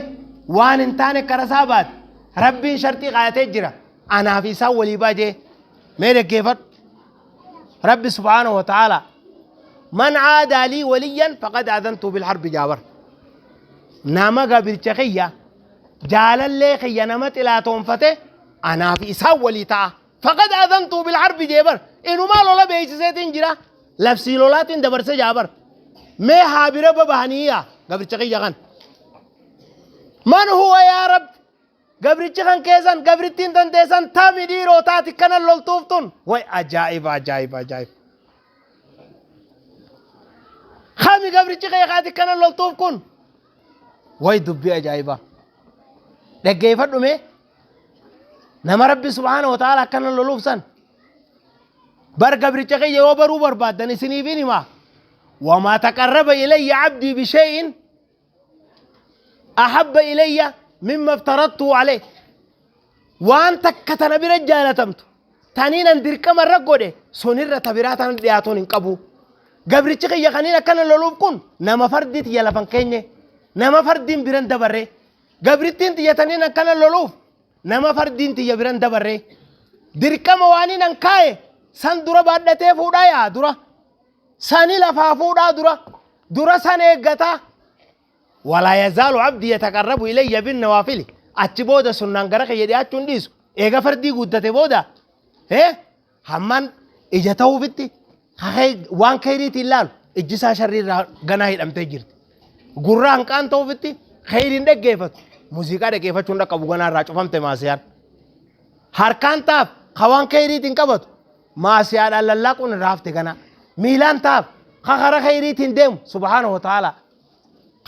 waan hin taane kara isaa baate rabbiin sharxii kaayatee jira anaaf isaan walii baajee mee dhaggeeffadhu rabbi subhaanahu wa ta'ala man caadaa lii waliyyan faqad aadantu bilharbi jaabar nama gabricha kiyya jaalallee kiyya nama xilaatoonfate anaaf isaan walii ta'a faqad aadantu bilharbi jeebar inumaa lola beeksiseetiin jira labsii lolaatiin dabarse jaabar mee haa bira babahaniiya gabricha kiyya kan man huwa yaa rabbi gabrichi kan keessan gabrittiin dandeessan tami dhiiroo taati kana loltuuf tun way ajaa'iba ajaa'iba ajaa'iba kami gabrichi kee kaati kana loltuuf kun way dubbii ajaa'iba dhaggeeffadhu mee nama rabbi subhaana wa ta'ala akkana loluuf san bar gabricha kiyya yoo baruu barbaaddan isiniifin himaa wamaa taqarraba ilayya abdii bishee'in أحب إلي مما افترضته عليه waan takka tana bira jaalatamtu taniin an dirqama irra godhe sunirra ta biraa tana dhiyaatuun hin qabu gabrichi kiyya kaniin akkana loluuf kun nama fardii tiyya lafan keenye nama fardiin biran dabarre gabrittiin tiyya taniin akkana loluuf nama fardiin tiyya biran dabarre dirqama waaniin an kaaye san dura baadhatee fuudhaa yaa dura sani lafaa fuudhaa dura dura san eeggataa ولا يزال عبدي يتقرب إلي بالنوافل achi booda sunnaan gara kiyya dhiyaachuun dhiisu eega fardii guddate booda hammaan ija ta'uufitti waan khayriitiin laalu ijji isaa sharrii irraa ganaa hidhamtee jirti gurra hanqaan ta'uufitti khayriin dhaggeeffatu muuziqaa dhaggeeffachuun dhaqqabu ganaa irraa cufamte maasiyaan harkaan taaf ka waan khayriitiin qabatu Maasiyaadhaan lallaaquun irraa hafte gana. Miilaan taaf ka kara khayriitiin deemu subhaanahu wa ta'ala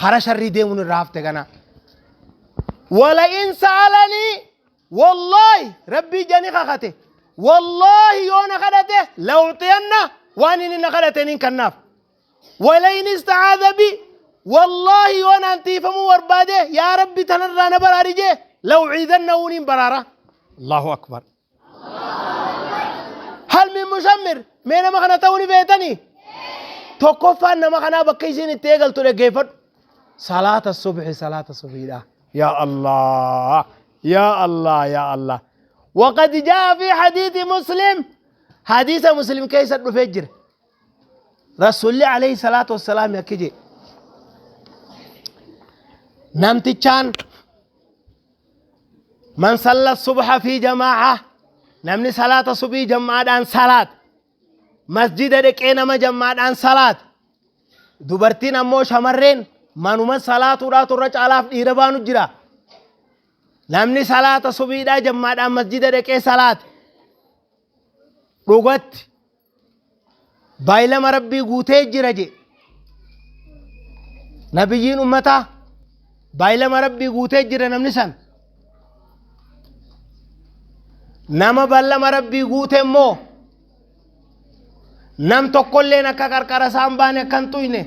kara sharrii deemuun irraa hafte gana. Wala in sa'alanii wallaahi rabbii jani kakate wallaahi yoo na kadhate la'uuxiyanna waan inni na kadhate nin kennaaf. Wala in ista'aadha bi wallaahi yoo naan tiifamuu barbaade yaa rabbi tanarraa na baraari jee la'uciidannahu nin baraara. Allahu akbar. Hal min mushammir mee nama kana ta'uu ni beetanii? Tokkoffaan nama kanaa bakka isiin itti eegaltu dhaggeeffadhu. Salaata subhi salaata subhiidha. Ya Allah ya Allah ya Allah. وقد جاء في حديث مسلم حديث مسلم كيس الفجر رسول الله عليه الصلاة والسلام يكجي نمتشان من صلى الصبح في جماعة نمني صلاة الصبح جماعة عن صلاة مسجد dhaqee nama jammaadhaan salaat dubartiin ammoo shamarreen manuma salaatuudhaatu irra caalaaf dhiira baanu jira namni salaata subiidhaa jammaadhaan masjida dhaqee salaate dhugatti baay'ilama rabbii guutee jira je nabiyyiin ummataa baay'ilama rabbii guutee jira namni san nama ballama rabbii guute immoo nam tokkolleen akka qarqara isaa hin baane akka hin tuyne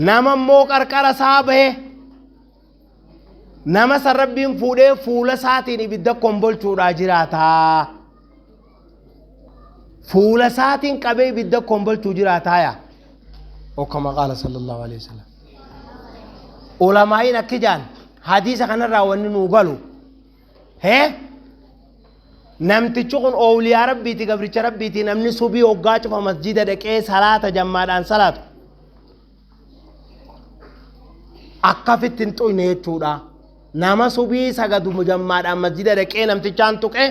nama immoo qarqara isaa bahe nama san rabbiin fuudhee fuula isaatiin ibidda kombolchuudhaa jiraataa fuula isaatiin qabee ibidda kombolchuu jiraataa yaa وكما قال صلى الله عليه وسلم ulamaa'iin akki jaan hadiisa kanarraa wanni nuu galu hee namtichi kun oowliyaa rabbiiti gabricha rabbiiti namni subii hoggaa cufa masjida dhaqee salaata jammaadhaan salaatu akkafitti hin xuyne jechuudha nama subii sagadu jammaadhaan masjida dhaqee namtichaan tuqe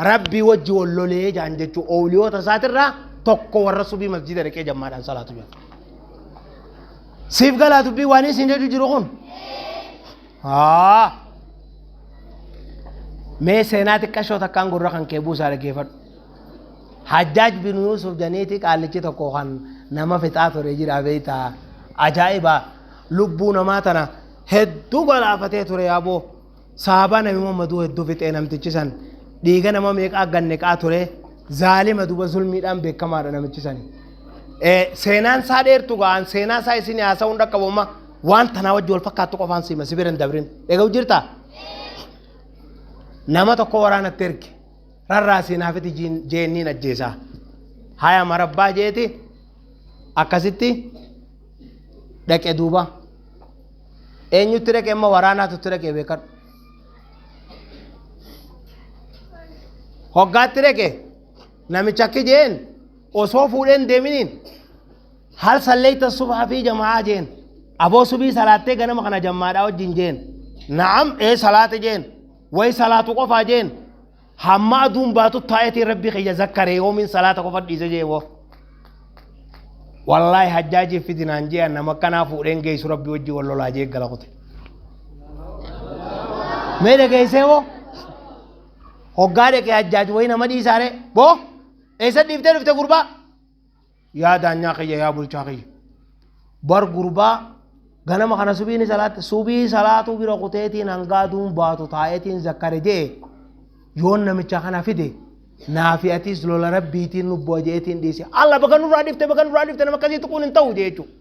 rabbii wajji wal lolee jaan jechuu oowliyoota isaatirraa tokko warra subii masjida dhaqee jammaadhaan salaatu jaan siif galaa dubbii waan isin jedhu jiru kun haa mee seenaa xiqqashoo takkaan gurra kan kee buusaa dhaggeeffadhu. Hajjaaj bin Yuusuf janiiti qaallichi tokko kan nama fixaa ture jira beektaa ajaa'iba lubbuu namaa tana hedduu galaafatee ture yaaboo saabaa nabi Muhammaduu hedduu fixee namtichi san dhiiga nama meeqaa ganneqaa ture zaalima duba zulmiidhaan beekamaadha namichi sani. Seenaan isaa dheertu ga'an seenaa isaa isin haasa'uun dhaqqabumma waan tanaa wajji wal fakkaattu qofaan siima si bira hin dabrin dhaga'u jirtaa? Nama tokko waraanatti erge rarraasii naafiti jeenniin ajjeesaa haya marabbaa jeeti akkasitti dhaqe duuba eenyutti dhaqe amma waraanaatutti dhaqe beekadhu hoggaatti dhaqe namicha akki jeen osoo fuudheen deeminiin hal sallayta subha fi jamaa jeen aboo subii salaattee ganama kana jammaadhaa wajjin jeen na'am ee salaate jeen way salaatu qofaa jeen hamma aduun baatu taa'eetiin rabbii kiyya zakkaree yoomiin salaata qofa dhiise jee boo wallaahi hajjaajii fidinaan jee nama akkanaa fuudheen geessu rabbii wajjin wal lolaa jee gala kute mee dhageessee boo hoggaa dhaqee hajjaaj wayii nama dhiisaare boo eessa dhiiftee dhufte gurbaa yaa daanyaa kiyya yaa bulchaa kiyya bar gurbaa ganama kana subiini salaatte subii salaatuu bira kuteetiin hanga aduun baatu taa'eetiin zakkare jee yoon namicha kana fide naafi atis lola rabbiitiin nu bu'a jeetiin dhiise alla baga nurraa dhifte baga nurraa dhifte nama akkasii tuquun hin ta'u jee jechuudha.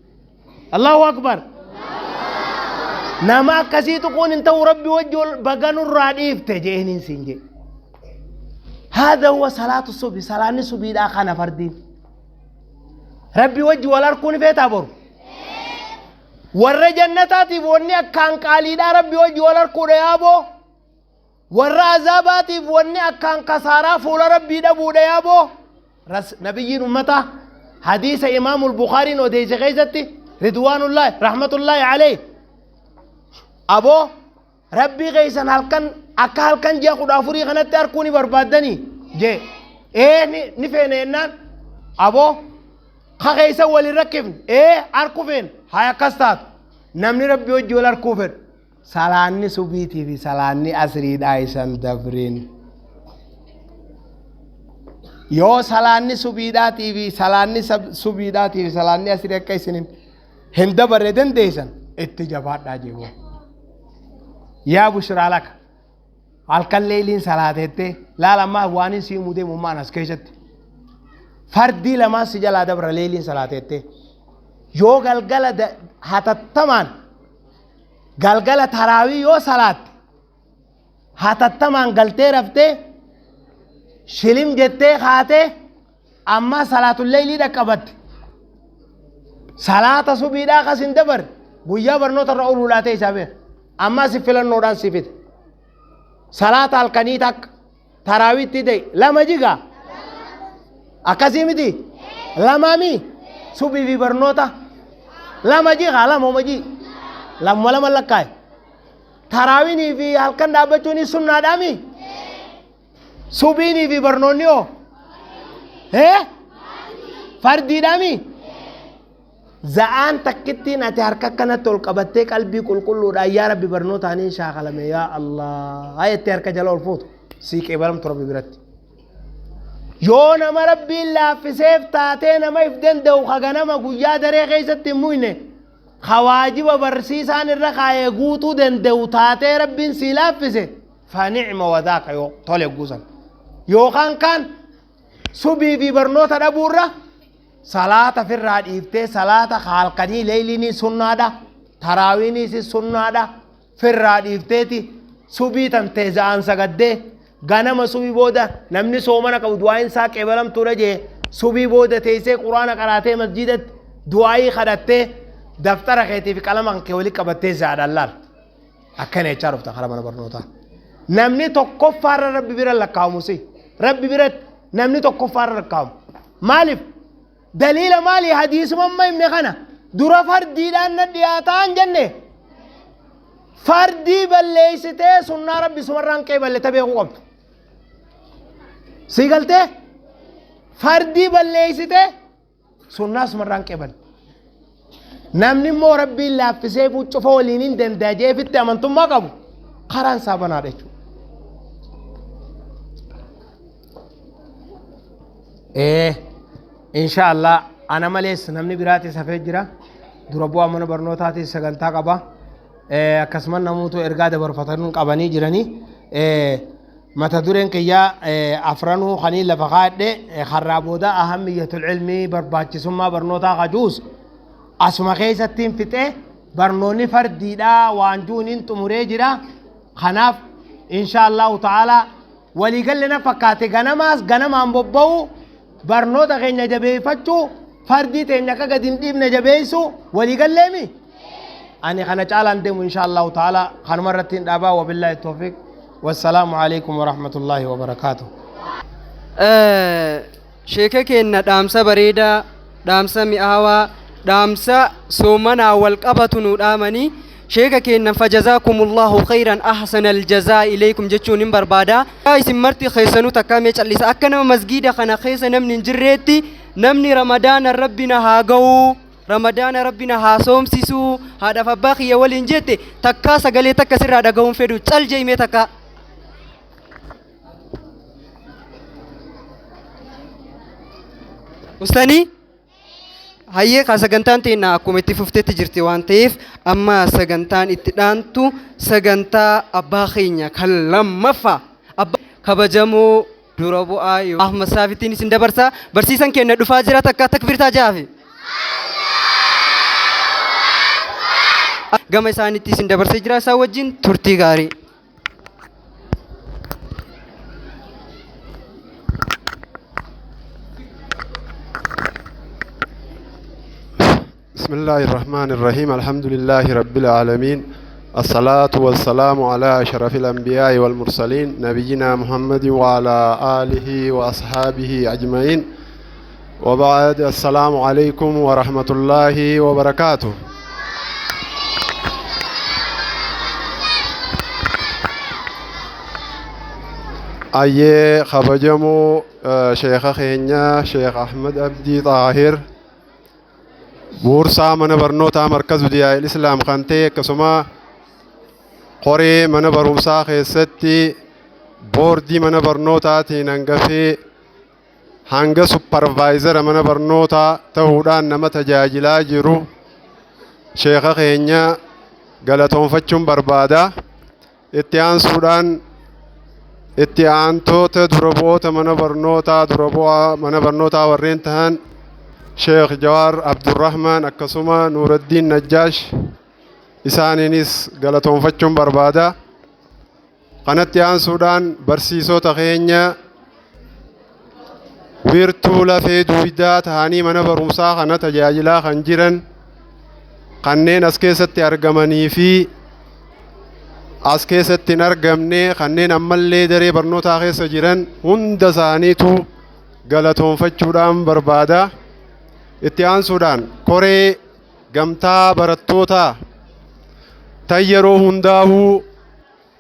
Allahu akbar. Nama akkasii tuquun hin ta'u rabbi wajji ol baga nurraa dhiifte jeeniin siin jee. هذا هو صلاة الصبح صلاة الصبح لا خنا فردين ربي وجه ولا ركون في تابور warra jannataatiif wanni akkaan qaaliidha rabbi wajji wal harkuudha yaaboo warra azaabaatiif wanni akkaan kasaaraa fuula rabbii dhabuudha yaaboo nabiyyiin ummata hadiisa imaamul bukaariin odeeyse keeysatti ridwaanullaahi rahmatullaahi aleyh aboo rabbii keeysan halkan akka halkan ji'a 14 kanatti arkuu ni barbaaddanii jee ee ni feene jennaan aboo ka keeysan walin rakkifne ee arku feene haa akkas taatu namni rabbii wajji wal arkuu fedhu salaanni subiitii fi salaanni asriidhaa isan dabrin. Yoo salaanni subiidhaatii fi salaanni subiidhaatii fi salaanni asrii akka isinin hin dabarre dandeessan itti jabaadhaa jeewoo. Yaa bushraa laka halkan leeyliin salaateettee laala ammaa waan hin siimuu deemu maan as keessatti. Fardii lamaan si jalaa dabra leeyliin salaateettee. Yoo galgala hatattamaan galgala taraawii yoo salaatte hatattamaan galtee raftee shilim jettee kaatee amma salaatul leeylii dhaqqabatte. Salaata subiidhaa kas hin dabarre guyyaa barnoota irra ooluu laatee isaa beeka. Amma si filannoodhaan si fide. Salaata halkanii takka taraawiitti ta'e lama jigaa. Akkasii miti lamaami subii fi barnoota lama jigaa lama hojii lamuma lama lakkaa'e. Taraawiinii fi halkan dhaabbachuun sunnaadhaami. Subiinii fi barnoonni hoo? Fardiidhaami? Za'aan takkittiin ati harka akkanatti ol qabattee qalbii qulqulluudhaan yaa Rabbi barnootaaniin shaakalame yaa Allah jettee harka jala ol fuutu sii qeebalamtu Rabbi biratti. Yoo nama Rabbiin laaffiseef taatee nama if danda'u ka ganama guyyaa daree keessatti hin muyne ka waajiba barsiisaan irra kaayee guutuu danda'u taatee Rabbiin sii laaffise fa ni'ma wadaaka yoo tole guusan. Yookaan kaan subii fi barnoota dhabuurra salaata firraa dhiiftee salaata halkanii leeyliinii sunnaadha taraawiiniis sunnaadha firraa dhiifteeti subii tantee za'aan sagaddee ganama subii booda namni soomana qabu du'aayin isaa qeebalamtuudha jee subii booda teessee quraana qaraatee masjiidatti du'aayii kadhattee daftara keetii fi qalama kan kee walitti qabattee za'aadhaan laal akkana jechaa dhufta karaa mana barnootaa. Namni tokkoffaarra rabbi bira lakkaa'amu si rabbi biratti namni tokkoffaarra lakkaa'amu maaliif daliila maali hadiisuma amma himne kana dura fardiidhaan na dhiyaataan jenne fardii balleessitee sunnaa rabbi sumarraan qeeballe ta beekuu qabdu. Sii galtee fardii balleessitee sunnaa sumarraan qeeballe. Namni immoo rabbiin laaffisee cufa waliin hin danda'a jeefitti amantummaa qabu karaan isaa banaadha jechuudha. Insha Allah ana malees namni biraatis hafee jira. Dura bu'aa mana barnootaatis sagantaa qaba. Akkasumas namoota ergaa dabarfatan qabanii jiranii. Mata dureen kiyyaa afranuu kanii lafa kaadhe harraa booda ahammiyatul ilmii barbaachisummaa barnootaa kajuus asuma keessattiin fixee barnoonni fardiidhaa waan juuniin xumuree jira. Kanaaf insha Allahu ta'ala waliigalli na fakkaate ganamaas ganamaan bobba'u barnoota keenya jabeeffachuu fardii teenya akka gadi hin dhiibne jabeessu waliigalleemi. Ani kana caalaan deemu insha Allahu ta'ala kanuma irratti hin dhaabaa wabillaahi tawfiiq wassalaamu alaikum warahmatullaahi wabarakaatuh. Sheeka keenna dhaamsa bareedaa, dhaamsa mi'aawaa, dhaamsa soomanaa wal qabatu nu dhaamanii sheeka keenna fajazaakumullahu khayran ahsanal jazaa ilaykum jechuun hin barbaada. Isin marti keessanuu takkaa mee callisa akka nama masgiida kana keessa namni hin jirreetti namni ramadaana rabbi na haa ga'uu ramadaana rabbi na haa soomsisuu haadhaaf abbaa kiyya waliin jette takkaa sagalee takka sirraa dhaga'uun fedhu cal je'imee takkaa. Ustaanii? Hayyee kaa sagantaan teenna akkuma itti fuftetti jirti waan ta'eef amma sagantaan itti dhaantu sagantaa abbaa keenya kan lammaffaa abbaa kabajamoo dura bu'aa Ahmad Saafittiin isin dabarsa barsiisan keenya dhufaa jira takka takbirtaa jaafi. Gama isaaniitti isin dabarsee jira isaan wajjin turtii gaarii. بسم الله الرحمن الرحيم الحمد لله رب العالمين الصلاة والسلام على أشرف الأنبياء والمرسلين نبينا محمد وعلى آله وأصحابه أجمعين وبعد السلام عليكم ورحمة الله وبركاته Ayyee kabajamoo sheekha keenya Sheekh Ahmad Abdii Xaahir buursaa mana barnootaa markazu Diyaa'il Islaam kan ta'e akkasuma koree mana barumsaa keessatti boordii mana barnootaatiin hangafee Hanga supervisor mana barnootaa ta'uudhaan nama tajaajilaa jiru sheeka keenya galatoonfachuun barbaada. Itti aansuudhaan itti aantoota dura bu'oota mana barnootaa, dura bu'aa mana barnootaa warreen tahan Sheekh Jawaar Abdurrahmaan akkasuma Nuuraddiin Najjaash isaaniinis galatoonfachuun barbaada. Kanatti aansuudhaan barsiisota keenya wiirtuu lafee duwidaa ta'anii mana barumsaa kana tajaajilaa kan jiran, kanneen as keessatti argamanii fi as keessatti hin argamne, kanneen ammallee daree barnootaa keessa jiran hunda isaaniitu galatoonfachuudhaan barbaada. Itti aansuudhaan koree gamtaa barattootaa tan yeroo hundaa'uu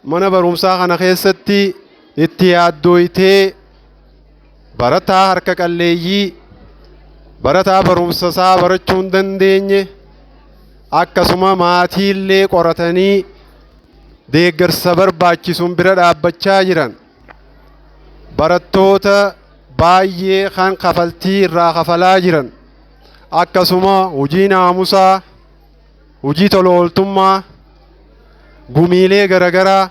mana barumsaa kana keessatti itti yaaddooytee barataa harka qalleeyyii, barataa barumsa isaa barachuu hin dandeenye, akkasuma maatiillee qoratanii deeggarsa barbaachisuun bira dhaabbachaa jiran, barattoota baay'ee kan kafaltii irraa kafalaa jiran, akkasuma hojii naamusaa, hojii tola ooltummaa, gumiilee garagaraa,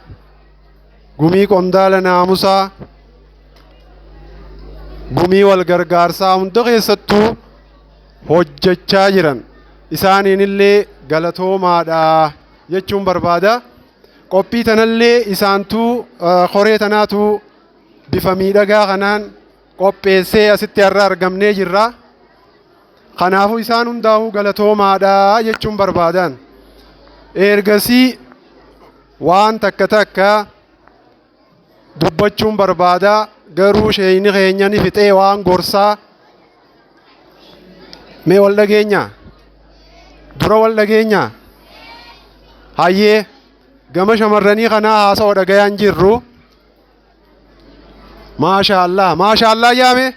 gumii qondaala naamusaa, gumii wal gargaarsaa hunda keessattuu hojjechaa jiran isaaniinillee galatoomaadha jechuun barbaada. Qophii tanallee isaantuu koree tanaatu bifa miidhagaa kanaan qopheessee asitti har'a argamnee jirra. Kanaafuu isaan hundaa'uu galatoomaadha jechuun barbaadan. Ergasii waan takka takka dubbachuun barbaada, garuu sheeyni keenya ni fixee waan gorsaa. Mee wal dhageenya? Dura wal dhageenya? Hayyee, gama shamarranii kanaa haasawa dhagayaan jirru. Maasha Allah, maasha Allah yaame.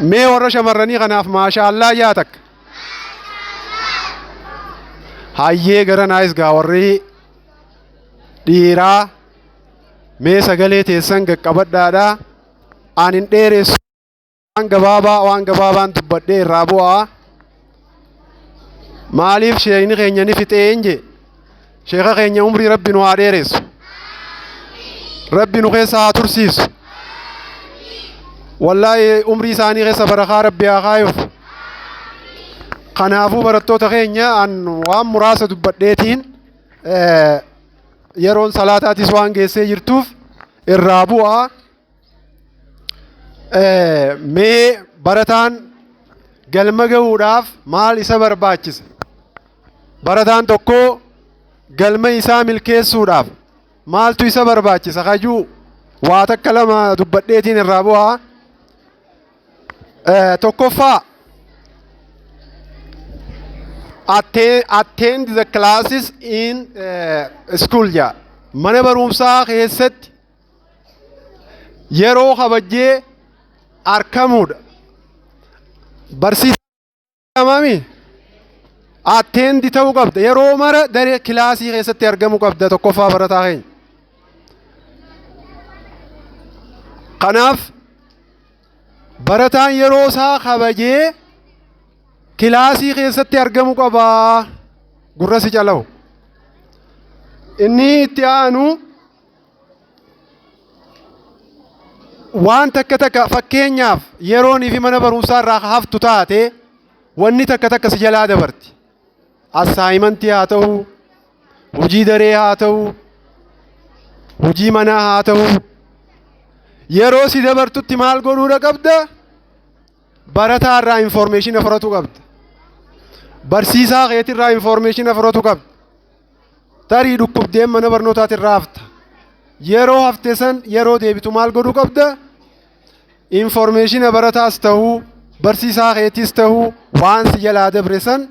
Mee warra shamarranii kanaaf maasha Allah yaa takka. Hayyee, gara naayis gaa warri dhiiraa mee sagalee teessan qaqqabadhaadha. Ani hin dheeressu, waan gabaabaa, waan gabaabaan dubbadhee irraa bu'aa. Maaliif sheekni keenya ni fixeen je? Sheeka keenya umrii Rabbi nu haa dheeressu. Rabbi nu keessa haa tursiisu. Wallaahi umrii isaanii keessa barakaa Rabbi haa kaayuuf. Kanaafuu barattoota keenya, an waan muraasa dubbadheetiin yeroon salaataatis waan geessee jirtuuf irraa bu'aa. Mee barataan galma gahuudhaaf maal isa barbaachisa? Barataan tokko galma isaa milkeessuudhaaf maaltu isa barbaachisa? Kajuu waa takka lama dubbadheetiin irraa bu'aa. Tokkoffaa, attend the classes in school jaa. Mana barumsaa keessatti yeroo kabajjee argamuudha. Barsiisaa mami attend ta'uu qabda. Yeroo mara daree kilaasii keessatti argamuu qabda tokkoffaa, barataa keenya. Kanaaf barataan yeroo isaa kabajee kilaasii keessatti argamuu qaba. Gurra si calawu. Inni itti aanu waan takka takka, fakkeenyaaf yeroonii fi mana barumsaa irraa haftu taate, wanni takka takka si jalaa dabarti. Assignmentii haa ta'u, hojii daree haa ta'u, hojii manaa haa ta'u. Yeroo si dabartutti maal godhuudha qabda? Barataa irraa information fudhatu qabda. Barsiisaa keetirraa information fudhatu qabda. Tarii dhukkubdeen mana barnootaatirraa hafta. Yeroo hafte san yeroo deebitu maal godhuu qabda? Information barataas ta'uu, barsiisaa keetis ta'uu, waan si jalaa dabre san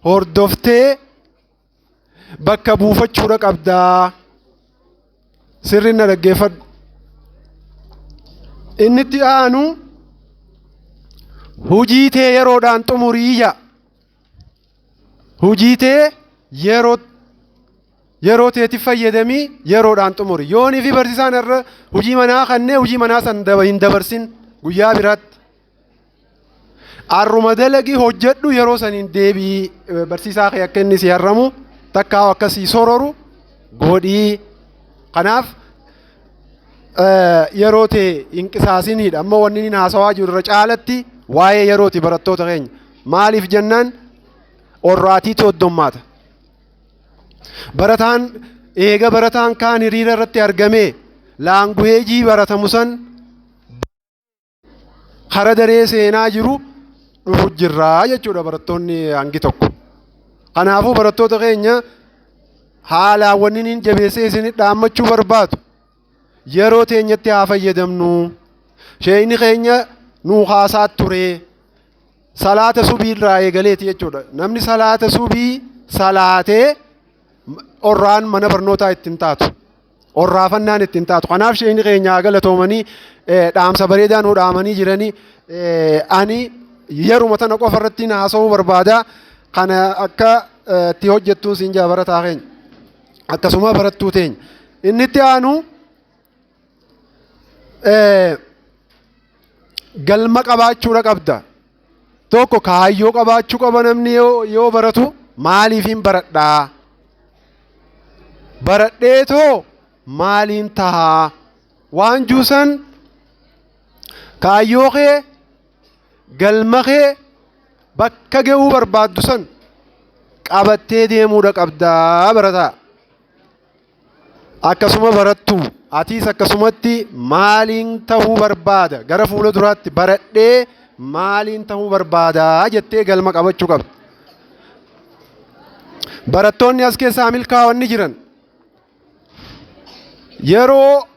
hordoftee bakka buufachuudha qabdaa. Sirri na dhaggeeffadhu. Inni itti aanu hojii tee yeroodhaan xumurii jedha. Hojii tee yeroo Yeroo teetiif fayyadamii yeroodhaan xumuri. Yoonii fi barsiisaan irra hojii manaa kannee hojii manaa san hin dabarsin guyyaa biraatti. Arruma dalagii hojjedhu, yeroo saniin deebii barsiisaa kee akka inni si harramu takkaa akka si sororu godhii. Kanaaf yeroo tee hin qisaasinidha. Amma wanni inni haasawaa jiru irra caalatti waa'ee yerooti barattoota keenya. Maaliif jennaan orraatiitu hoddommaata. Barataan eega barataan kaan hiriira irratti argamee language baratamu san kara daree seenaa jiru dhufu jirraa jechuudha barattoonni hangi tokko. Kanaafuu barattoota keenya haalaan wanni inni jabeessee isin dhaammachuu barbaadu yeroo teenyatti haa fayyadamnu. Sheeyni keenya nuu haasaa ture. Salaata subii irraa eegaleeti jechuudha. Namni salaata subii salaatee orraan mana barnootaa ittiin taatu. Orraafannaan ittiin taatu. Kanaaf sheeyni keenya haa galatoomanii, dhaamsa bareedaa nuu dhaamanii jiranii. Ani yeruma tana qofa irratti haasa'uu barbaada. Kana akka itti hojjettuun siin jaa barataa keenya. Akkasuma barattuu teenya. Inni itti aanu galma qabaachuudha qabda. Tokko kaayyoo qabaachuu qaba namni yoo baratu, maaliifin baradhaa? Baradheetoo maaliin tahaa? Waan juusan kaayyoo kee, galma kee, bakka ga'uu barbaaddu san qabattee deemuudha qabdaa barataa. Akkasuma barattu, atiis akkasumatti maaliin ta'uu barbaada, gara fuula duraatti baradhee maaliin ta'uu barbaada jettee galma qabachuu qabda. Barattoonni as keessaa milkaa'onni jiran yeroo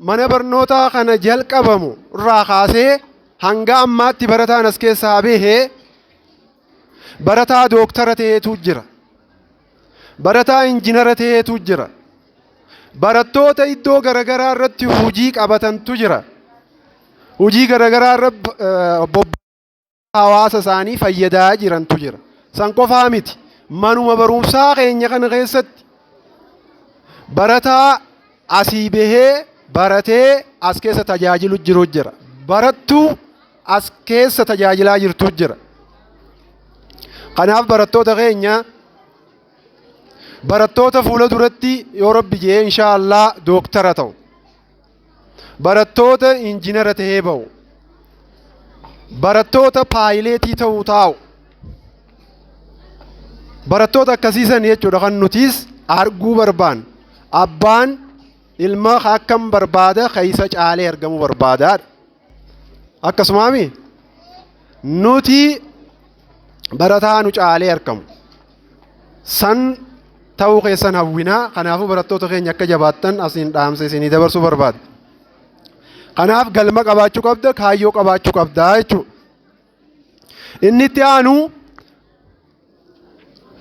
mana barnootaa kana jalqabamu irraa kaasee hanga ammaatti barataan as keessaa bahee barataa dooktara ta'eetu jira. Barataa injinara ta'eetu jira. Barattoota iddoo garaagaraa irratti hojii qabatantu jira. Hojii garaagaraa irra hawaasa isaanii fayyadaa jirantu jira. San qofaa miti. Manuma barumsaa keenya kana keessatti barataa asii bahee baratee as keessa tajaajilu jiru jira. Barattuu as keessa tajaajilaa jirtu jira. Kanaaf barattoota keenya, barattoota fuula duratti yoo Rabbi jee inshaa Allah dooktara ta'u, barattoota injinara ta'ee ba'u, barattoota paayileetii ta'uu taa'u, barattoota akkasiisan jechuudha kan nutiis arguu barbaan. Abbaan ilma akkam barbaada? Keessa caalee argamuu barbaadaadha. Akkasumaami nuti barataa nu caalee argamu san ta'uu keessan hawwinaa. Kanaafuu barattoota keenya akka jabaattan asiin dhaamsa isinii dabarsuu barbaada. Kanaaf galma qabaachuu qabda, kaayyoo qabaachuu qabda jechuudha. Inni itti aanu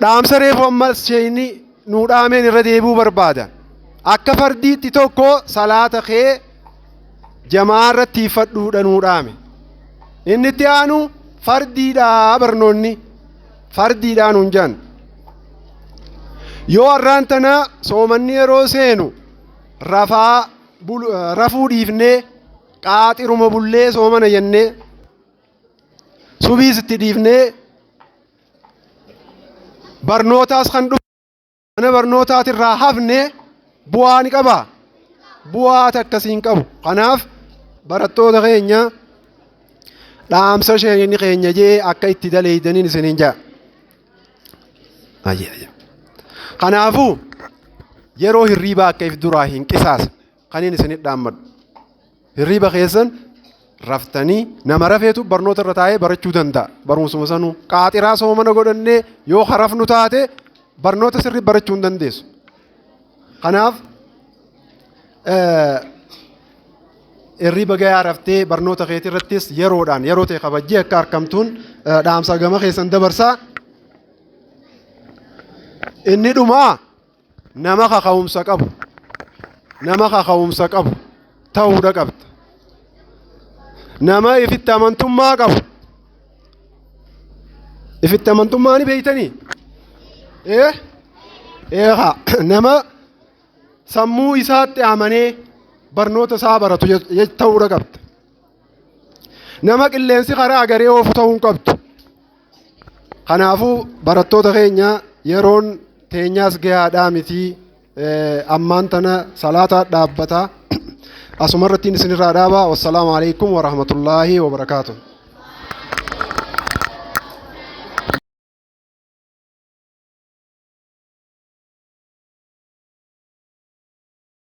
dhaamsa reefu ammas sheeyni nuu dhaameen irra deebi'uu barbaada. Akka fardiitti tokko salaata kee jamaa irratti hiiffadhuudha nuu dhaame. Inni itti aanu fardiidhaa, barnoonni fardiidhaa nuun jaan. Yoo har'aan tana soomanni yeroo seenu rafaa rafuu dhiifnee qaaxiruma bullee soomana jennee subiis itti dhiifnee barnootaas kan dhufu mana barnootaatirraa hafne bu'aa ni qabaa? Bu'aa akkasii hin qabu. Kanaaf barattoota keenya dhaamsa sheeyni keenya jee akka itti daleeydaniin isiniin jaa. Kanaafuu yeroo hirriibaa akka if duraa hin qisaasne kaniin isinit dhaammadhu. Hirriiba keessan raftanii, nama rafeetu barnoota irra taa'ee barachuu danda'a. Barumsuma sanuu qaaxiraa soomana godhannee yoo harafnu taate barnoota sirrii barachuu hin dandeessu. Kanaaf hirriiba gayaa raftee barnoota keetii irrattis yeroodhaan yeroo ta'e kabajjee akka argamtuun dhaamsa gama keessan dabarsaa. Inni dhumaa nama kaka'umsa qabu. Nama kaka'umsa qabu ta'uudha qabda. Nama ifitti amantummaa qabu. Ifitti amantummaa ni beeytanii? Ee? Eegaa nama Sammuu isaatti amanee barnoota isaa baratu ta'uudha qabda. Nama qilleensi karaa agaree oofu ta'uu hin qabdu. Kanaafuu barattoota keenya, yeroon teenyaas gahaadhaa miti, ammaan tana salaataa dhaabbata. Asumarrattiin isinirraa dhaaba. Wassalaamu alaikum warahmatullaahi wabarakaatu.